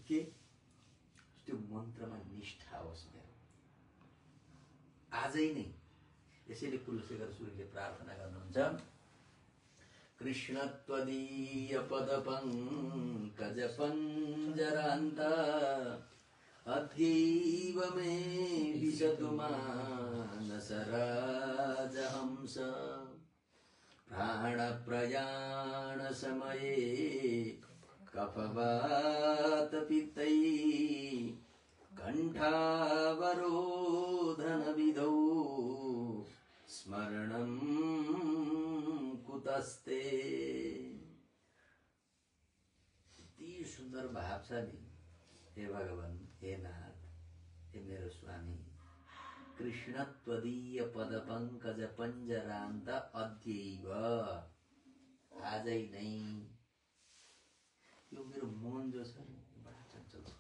के त्यो मन्त्रमा निष्ठा होस् मेरो, आजै नै। यसैले कुलशेखर सुरीले प्रार्थना गर्नुहुन्छ, कृष्ण त्वदीय पद पंकज पंजरान्त अद्यैव मे विशतु मानस राजहंस, प्राण प्रयाण समये कफवात पित्तै कंठावरोधन विधौ स्मरणं कुतस्ते। यति सुन्दर भाव छ नि। हे भगवान, हे नाथ, हे मेरो स्वामी, कृष्ण त्वदीय पद पंकज पंजरान्त अद्यैव, आजै नै। यो मेरो मन जो छ नि बडा चञ्चल छ,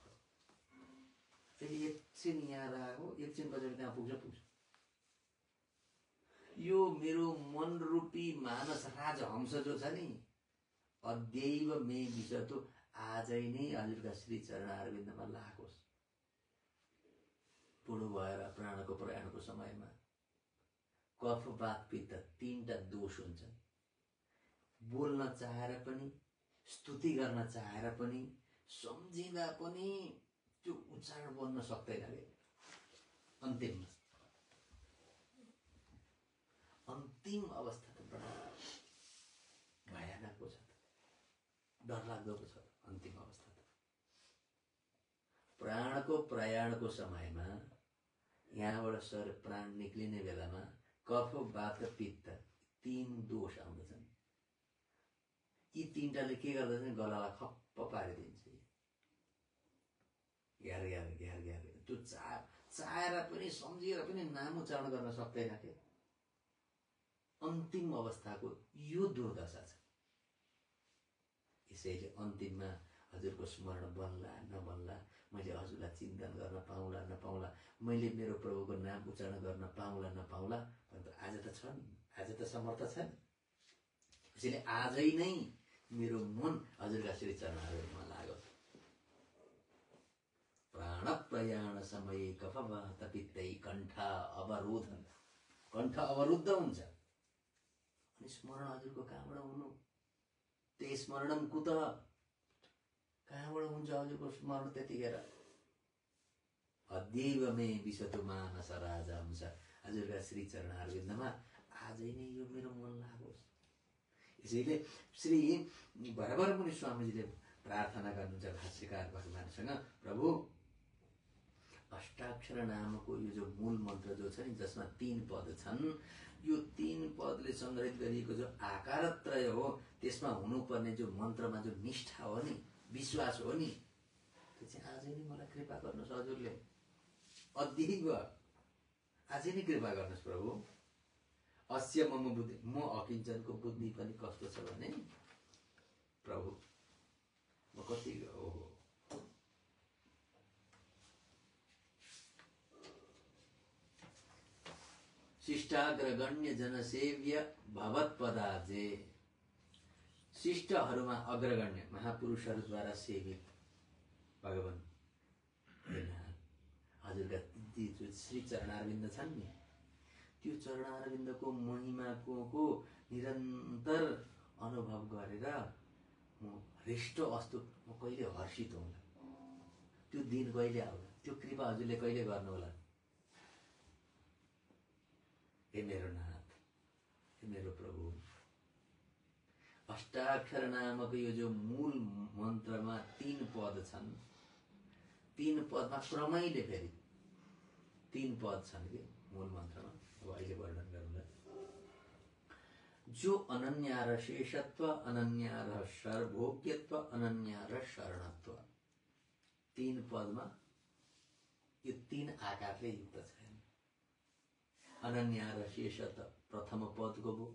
अहिले एकछिन यहाँ राखेको, एकछिन बजेर त्यहाँ पुग्छ। यो मेरो मन रूपी मानस राजहंस जो छ नि, अद्यैव मे विशतु, आजै नै हजुरका श्री चरणारविन्दमा लागोस्। बुढो भएर प्राणको प्रयाणको समयमा कफ वात पित्त तीनटा दोष हुन्छन्। बोल्न चाहेर पनि, स्तुति गर्न चाहेर पनि, सम्झिँदा पनि त्यो उच्चारण बन्न सक्दैन रे। अन्तिममा अन्तिम अवस्था त बडा भयानक छ, डरलाग्दो छ अन्तिम अवस्था त। प्राणको प्रयाणको समयमा यहाँबाट सर प्राण निक्लिने बेलामा कफ वात पित्त तीन दोष आउँदछन्। यी तीनटाले के गर्दछन्? गलालाई खप्प पारिदिन्छ। ग्यार ग्यार ग्यार ग्यार त्यो चाहेर पनि सम्झिएर पनि नाम उच्चारण गर्न सक्दैन के। अन्तिम अवस्थाको यो दुर्दशा छ। यसैले अन्तिममा हजुरको स्मरण बन्ला नबन्ला, मैले हजुरलाई चिन्तन गर्न पाउँला नपाउँला, मैले मेरो प्रभुको नाम उच्चारण गर्न पाउँला नपाउँला, परन्तु आज त छ नि, आज त समर्थ छ नि। त्यसैले आजै नै मेरो मन हजुरका श्री चरणहरूमा लागोस्। प्राण प्रयाण समय कफ वात पित्तै कण्ठ अवरोधन, कण्ठ अवरुद्ध हुन्छ। अनि स्मरण हजुरको कहाँबाट हुनु? ते स्मरणम कुत, कहाँबाट हुन्छ हजुरको स्मरण त्यतिखेर? अद्यैव मे विशतु मानस राजहंस, हजुरका श्री चरणारविन्दमा आजै नै यो मेरो मन लागोस्। यसैले श्री भरभर मुनि स्वामीजीले प्रार्थना गर्नुहुन्छ भाष्यकार भगवानसँग, प्रभु अष्टाक्षर नामको यो जो मूल मन्त्र जो छ नि, जसमा 3 पद छन्, यो 3 पदले संग्रहित गरिएको जो आकारत्रय हो, त्यसमा हुनुपर्ने जो मन्त्रमा जो निष्ठा हो नि, विश्वास हो नि, त्यो चाहिँ आजै नै मलाई कृपा गर्नुहोस् हजुरले। अद्यैव आजै नै कृपा गर्नुहोस् प्रभु। अस्य मम बुद्धि, म अकिञ्चनको बुद्धि पनि कस्तो छ भने प्रभु, म कति हो शिष्टाग्रगण्य जनसेव्य भवत्पदाब्जे, शिष्टहरूमा अग्रगण्य महापुरुषहरूद्वारा सेवित भगवान हजुरका जो श्री चरणारविन्द छन् नि, त्यो चरणारविन्दको महिमाको निरन्तर अनुभव गरेर म हृष्ट अस्तु, म कहिले हर्षित होला? त्यो दिन कहिले आउला? त्यो कृपा हजुरले कहिले गर्नु होला? हे मेरो नाथ, हे मेरो प्रभु, अष्टाक्षर नामक यो जो मूल मन्त्रमा 3 पद छन्, 3 पदमा क्रमैले फेरि 3 पद छन् कि मूल मन्त्रमा। अब अहिले वर्णन गरौँला। जो अनन्यार शेषत्व, अनन्यार सर्वभोग्यत्व, अनन्यार शरणत्व, 3 पदमा यो 3 आकारले युक्त छ। अनन्यार शेषत्व प्रथम पदको भो,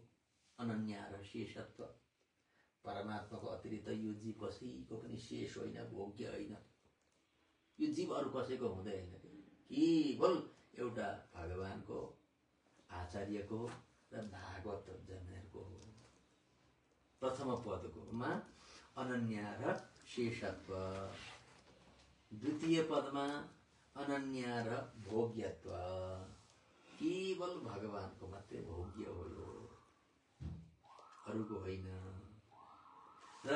अनन्यार शेषत्व, परमात्माको अतिरिक्त यो जीव कसैको पनि शेष होइन, भोग्य होइन। यो जीव अरू कसैको हुँदैन, केवल एउटा भगवानको, आचार्यको र भागवत जनहरूको हो। प्रथम पदकोमा अनन्यार शेषत्व, द्वितीय पदमा अनन्यार भोग्यत्व, केवल भगवानको मात्रै भोग्य हो यो, अरूको होइन। र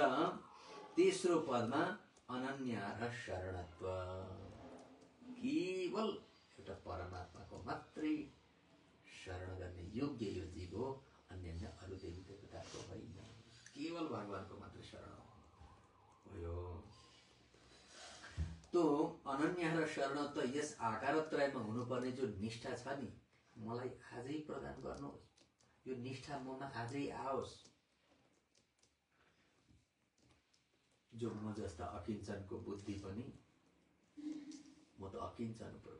तेस्रो पदमा अनन्यार शरणत्व, केवल एउटा परमात्माको मात्रै शरण गर्ने योग्य यो जीव हो, अन्य अरू देवी देवताको होइन, केवल भगवानको मात्रै शरण हो यो। तो अनन्य र शरणत्व यस आकारत्रयमा हुनुपर्ने जो निष्ठा छ नि, मलाई आजै प्रदान गर्नुहोस्। यो निष्ठा ममा आजै आओस्। जो म जस्ता अकिञ्चनको बुद्धि पनि, म त अकिञ्चन पो,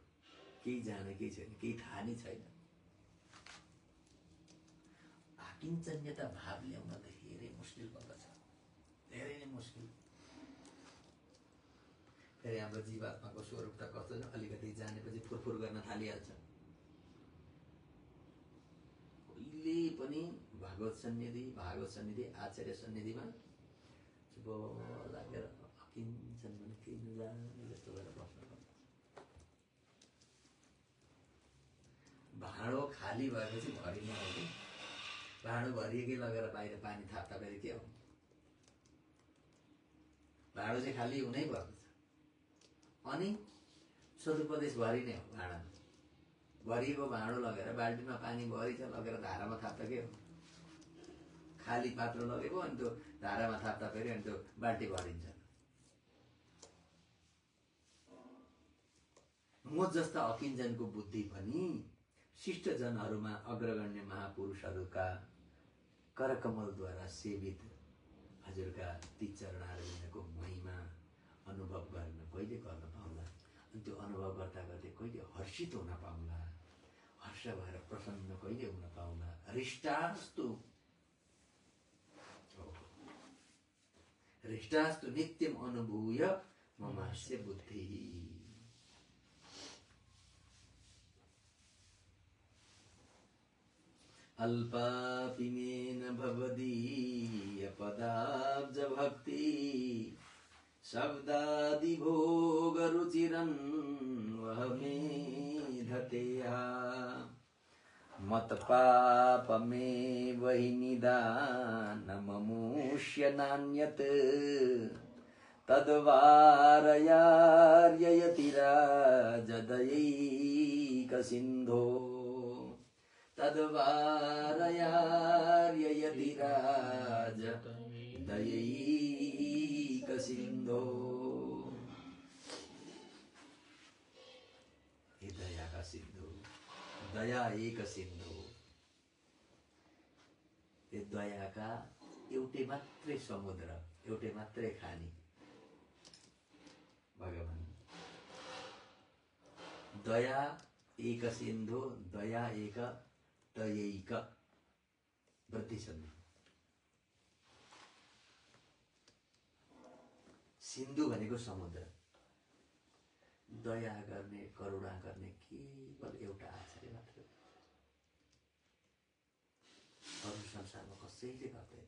केही जानेकै छैन, केही थाहा नै छैन। अकिञ्चन्यता भाव ल्याउन धेरै मुस्किल पर्दछ, धेरै नै मुस्किल। फेरि हाम्रो जीवात्माको स्वरूप त कस्तो छ, अलिकति जानेपछि फुरफुर गर्न थालिहाल्छ। कहिले पनि भागवत सन्निधि आचार्य सन्निधिमा चुप लागेर अकिन्छन् भने किन जाने जस्तो गरेर बस्नुपर्छ। भाँडो खाली भएपछि भरिने हो कि भाँडो भरिएकै लगेर बाहिर पानी थाप्दा फेरि के हो? भाँडो चाहिँ खाली हुनै पर्दछ। अनि सदुपदेश भरिने हो भाँडामा। भरिएको भाँडो लगेर बाल्टीमा पानी भरिन्छ लगेर धारामा थाप्दा के हो? खाली पात्र लगेको अनि त्यो धारामा थाप्दा फेरि अनि त्यो बाल्टी भरिन्छ। म जस्ता अकिञ्जनको बुद्धि पनि शिष्टजनहरूमा अग्रगण्य महापुरुषहरूका करकमलद्वारा सेवित हजुरका ती चरणारविन्दको महिमा अनुभव गर्न कहिले गर्न पाउला? अनि त्यो अनुभव गर्दा गर्दै कहिले हर्षित हुन पाउला? हर्ष भएर प्रसन्न कहिले हुन पाउला? हृष्टास्तु नित्यम अनुभूय ममास्य बुद्धि। अल्पापिमेन भवदीय पदाब्ज भक्ति शब्दादि भोग रुचिरन् वह मेधतेया मत पाप में वही निदानममुष्य नान्यत् तद्वारयार्ययतिराजदयैक सिन्धो तद्वारयार्ययतिराजदयैक सिन्धो। हे दया का सिन्धु, दया एक सिन्धु। यो दयाका एउटै मात्रै समुद्र, एउटै मात्रै खानी भगवान। दया एक सिन्धु, दया एक दयैक वृद्धि सन्धि। सिन्धु भनेको समुद्र, दया गर्ने करुणा गर्ने केवल एउटा आचार्य मात्र। अरू संसारमा कसैले गर्दैन।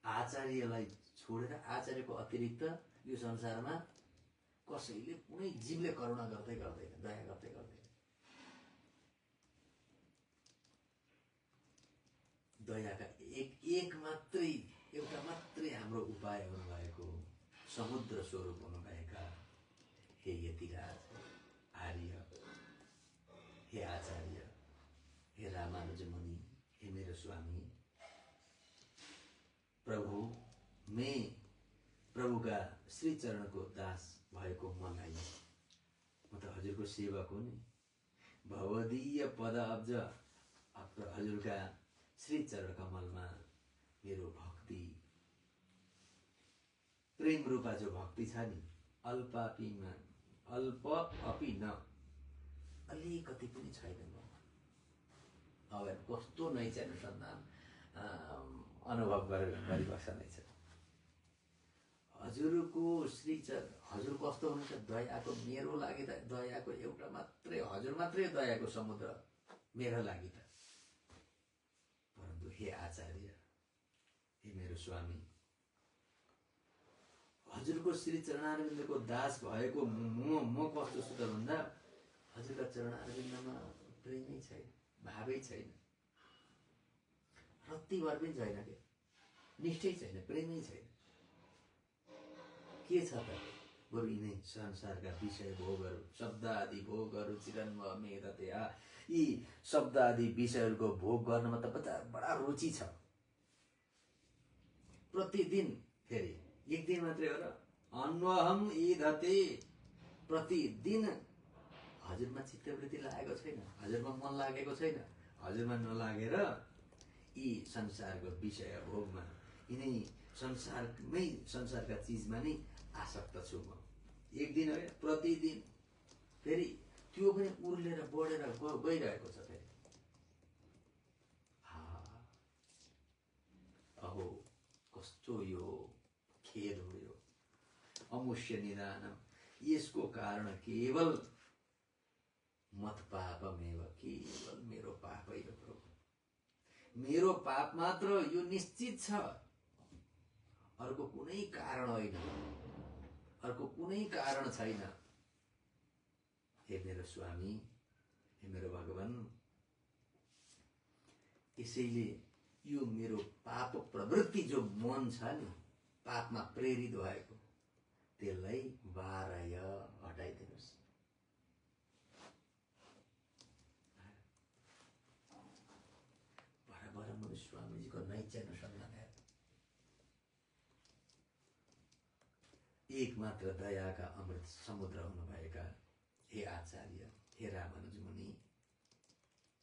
आचार्यलाई छोडेर, आचार्यको अतिरिक्त यो संसारमा कसैले कुनै जीवले करुणा गर्दै गर्दैन, दया गर्दै गर्दैन। दयाका एक मात्रै, एउटा मात्रै हाम्रो उपाय हुनुभएको समुद्र स्वरूप हुनुभएका हे यतिराज आर्य, हे आचार्य, हे रामानुज मुनि, हे मेरो स्वामी प्रभु, मैं प्रभुका श्री चरणको दास भएको मलाई, म त हजुरको सेवक हो नि। भवदीय पद अब्ज हजुरका श्री चरण कमलमा मेरो भक्ति, प्रेम रूपा जो भक्ति छ नि, अल्पापीमा अल्प अपि न, अलिकति पनि छैन। अब कस्तो नैच अनुसन्धान अनुभव गरिबस्छ। हजुरको श्री चरण, हजुर कस्तो हुनुहुन्छ? दयाको, मेरो लागि त दयाको एउटा मात्रै, हजुर मात्रै दयाको समुद्र मेरो लागि त। परन्तु हे आचार्य, हे मेरो स्वामी, हजुरको श्री चरणारविन्दको दास भएको म कस्तो छु त भन्दा हजुरका चरणारविन्दमा प्रेमै छैन, भावै छैन, रत्ती भर पनि छैन, के निष्ठै छैन, प्रेमै छैन। के छ त? बरु यिनै संसारका विषय भोगहरू, शब्द आदि भोगहरू चिरन्म मेधते। यी शब्द आदि विषयहरूको भोग गर्नमा त बडा रुचि छ। प्रतिदिन, फेरि एक दिन मात्रै हो र, अन्वहम ईधते, प्रतिदिन हजुरमा चित्तवृत्ति लागेको छैन, हजुरमा मन लागेको छैन। हजुरमा नलागेर यी संसारको विषय भोगमा, यिनै संसारमै, संसारका चिजमा नै आसक्त छु म। एक दिन होइन, प्रतिदिन। फेरि त्यो पनि उर्लेर बढेर गइरहेको छ। फेरि अहो कस्तो यो खेद हो यो। अमुष्य निदानम, यसको कारण केवल मत पापमेव, केवल मेरो पापै हो प्रभु, मेरो पाप मात्र यो निश्चित छ, अर्को कुनै कारण होइन, अर्को कुनै कारण छैन। हे मेरो स्वामी, हे मेरो भगवान, यसैले यो मेरो पाप प्रवृत्ति जो मन छ नि, पापमा प्रेरित भएको, त्यसलाई वारय हटाइदिनुहोस्। बराबर मेरो स्वामीजीको नैत्य अनुसन्धान है। एक मात्र दयाका अमृत समुद्र हुनुभएका हे आचार्य, हे रामानुज मुनि,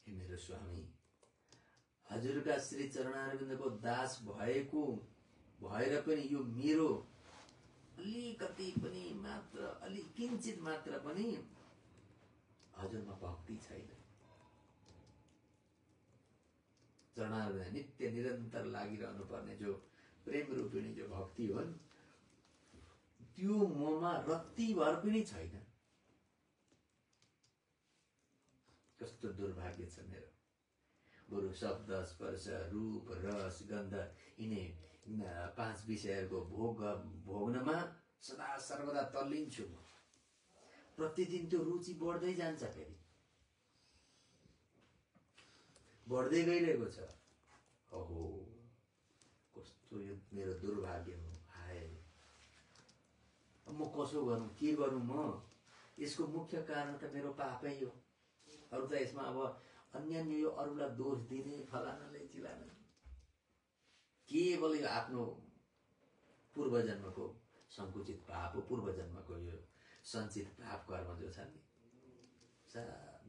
हे मेरो स्वामी, हजुरका श्री चरणारविन्दको दास भएको भएर पनि यो मेरो अलिकति पनि मात्र, अलि किञ्चित मात्र पनि हजुरमा भक्ति छैन। चरणारविन्द नित्य निरन्तर लागिरहनु पर्ने जो प्रेम रूपिणी जो भक्ति हो, त्यो ममा रत्ती भर पनि छैन। कस्तो दुर्भाग्य छ मेरो। बरु शब्द, स्पर्श, रूप, रस, गन्ध, यिनै 5 विषयहरूको भोग्नमा सदा सर्वदा तल्लिन्छु म। प्रतिदिन त्यो रुचि बढ्दै जान्छ, फेरि बढ्दै गइरहेको छ। ओहो, कस्तो यो मेरो दुर्भाग्य हो। हाय, म कसो गरौँ, के गरौँ म? यसको मुख्य कारण त मेरो पापै हो। अरू त यसमा अब अन्य यो अरूलाई दोष दिने, फलानाले चिलाना, केवल यो आफ्नो पूर्वजन्मको संकुचित पाप हो। पूर्वजन्मको यो सञ्चित पाप कर्म जो छ नि,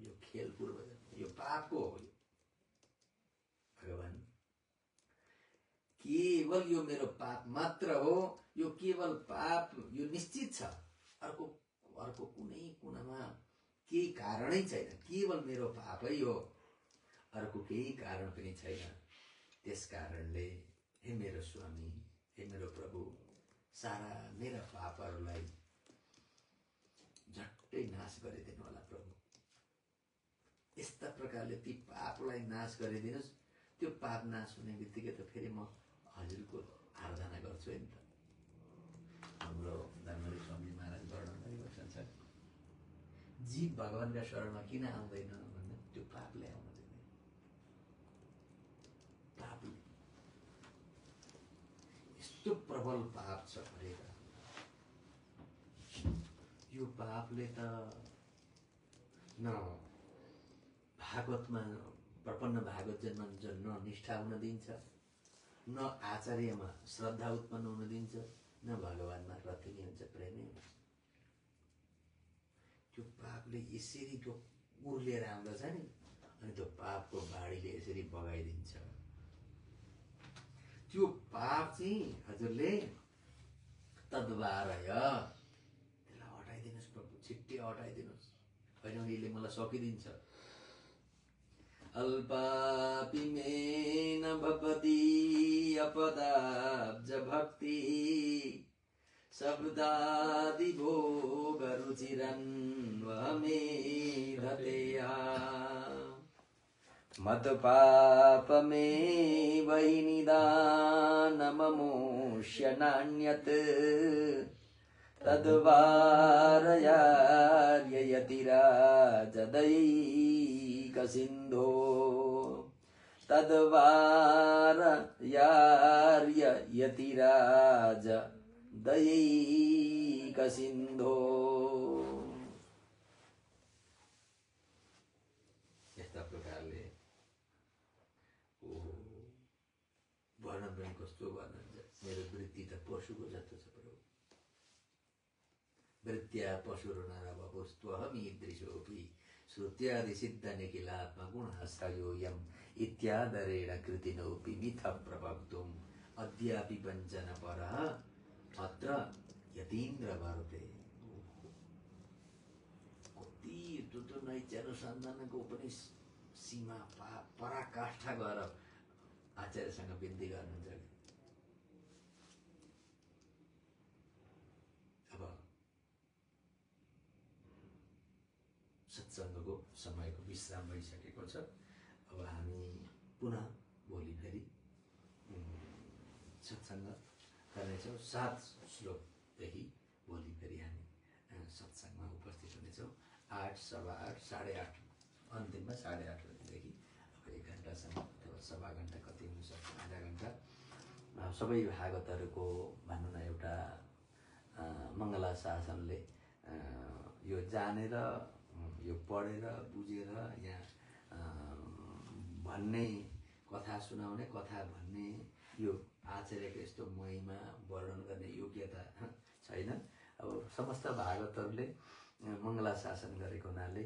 यो खेल पूर्वजन्म, यो पापको हो। भगवान, केवल यो मेरो पाप मात्र हो। यो केवल पाप, यो निश्चित छ, अर्को कुनै कुनामा केही कारणै छैन, केवल मेरो पापै हो, अर्को केही कारण पनि छैन। त्यस कारणले हे मेरो स्वामी, हे मेरो प्रभु, सारा मेरा पापहरूलाई झट्टै नाश गरिदिनु होला प्रभु। यस्ता प्रकारले ती पापलाई नाश गरिदिनुहोस्। त्यो पाप नाश हुने बित्तिकै त फेरि म हजुरको आराधना गर्छु नि त। हाम्रो धर्मले स्वामी महाराज वर्णन गरिबस्छन् छ, जीव भगवानका शरणमा किन आउँदैन भन्दा त्यो पापले आउन दिँदैन। पापले यस्तो प्रबल पाप छ भनेर, यो पापले त न भागवतमा प्रपन्न भागवत जन्म निष्ठा हुन दिन्छ, न आचार्यमा श्रद्धा उत्पन्न हुन दिन्छ, न भगवानमा रति नै हुन्छ, प्रेमै हुन्छ। त्यो पापले यसरी त्यो उर्लिएर आउँदछ नि, अनि त्यो पापको बाढीले यसरी बगाइदिन्छ। त्यो पाप चाहिँ हजुरले तद्वारय, त्यसलाई हटाइदिनुहोस् प्रभु, छिट्टै हटाइदिनुहोस्। होइन यसले मलाई सकिदिन्छ। अल्पापि मे न भवति अपदाब्ज भक्ति, शब्दादि भोग रुचिरन्वमे धतेया, मत पाप मे वै निदानममुष्य नान्यत्, तद्वारयार्ययतिराजदैकसिन्धो, तद्वारयार्ययतिराजदैकसिन्धो। यस्ता प्रकारले वर्णन पनि कस्तो वर्णन छ। मेरो वृत्ति त पशुको जस्तो छ प्रभु। वृत्त्या पशुरुनरवपुस्त्वहमीदृशोऽपि, श्रुत्यादि सिद्ध निखिलात्म गुणस्तयोऽयम्, इत्यादरेण कृतिनोऽपि मिथ प्रवक्तुम्, अद्यापि वञ्चन परः अत्र यतीन्द्र वर्ते। कति त्यो नैत्य अनुसन्धानको पनि सीमा पराकाष्ठा गएर आचार्यसँग बिन्ती गर्नुहुन्छ। अब हाम्रो समयको विश्राम भइसकेको छ। अब हामी पुनः भोलि फेरि सत्सङ्ग गर्नेछौँ। 7 श्लोकदेखि भोलि फेरि हामी सत्सङ्गमा उपस्थित हुनेछौँ। 8, 8:15, 8:30 अन्तिममा 8:30 बजीदेखि अब 1 घन्टासम्म अथवा सवा घन्टा कति हुनसक्छ, आधा घन्टा सबै भागवतहरूको भनौँ न एउटा मङ्गलाशासनले यो जानेर यो पढेर बुझेर यहाँ भन्ने कथा सुनाउने कथा भन्ने यो आचार्यको यस्तो महिमा वर्णन गर्ने योग्यता छैन। अब समस्त भागवतहरूले मङ्गलाशासन गरेको हुनाले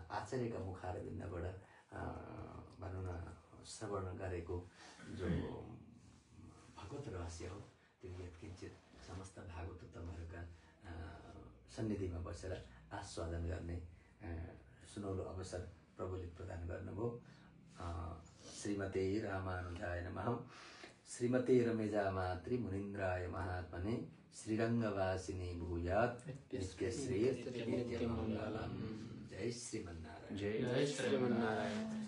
आचार्यका मुखारविन्दबाट भनौँ न श्रवण गरेको जो भगवत रहस्य हो त्यो यत्किञ्चित समस्त भागवतोत्तमहरूका सन्निधिमा बसेर आस्वादन गर्ने सुनौलो अवसर प्रभुले प्रदान गर्नुभयो। श्रीमते रामानुजाय नमः। श्रीमते रमेजामातृ मुनीन्द्राय महात्मने श्रीरङ्गवासिनी भूयात् नित्यश्री नित्यमङ्गलम्। जय श्रीमन्नारायण। जय श्रीमन्नारायण।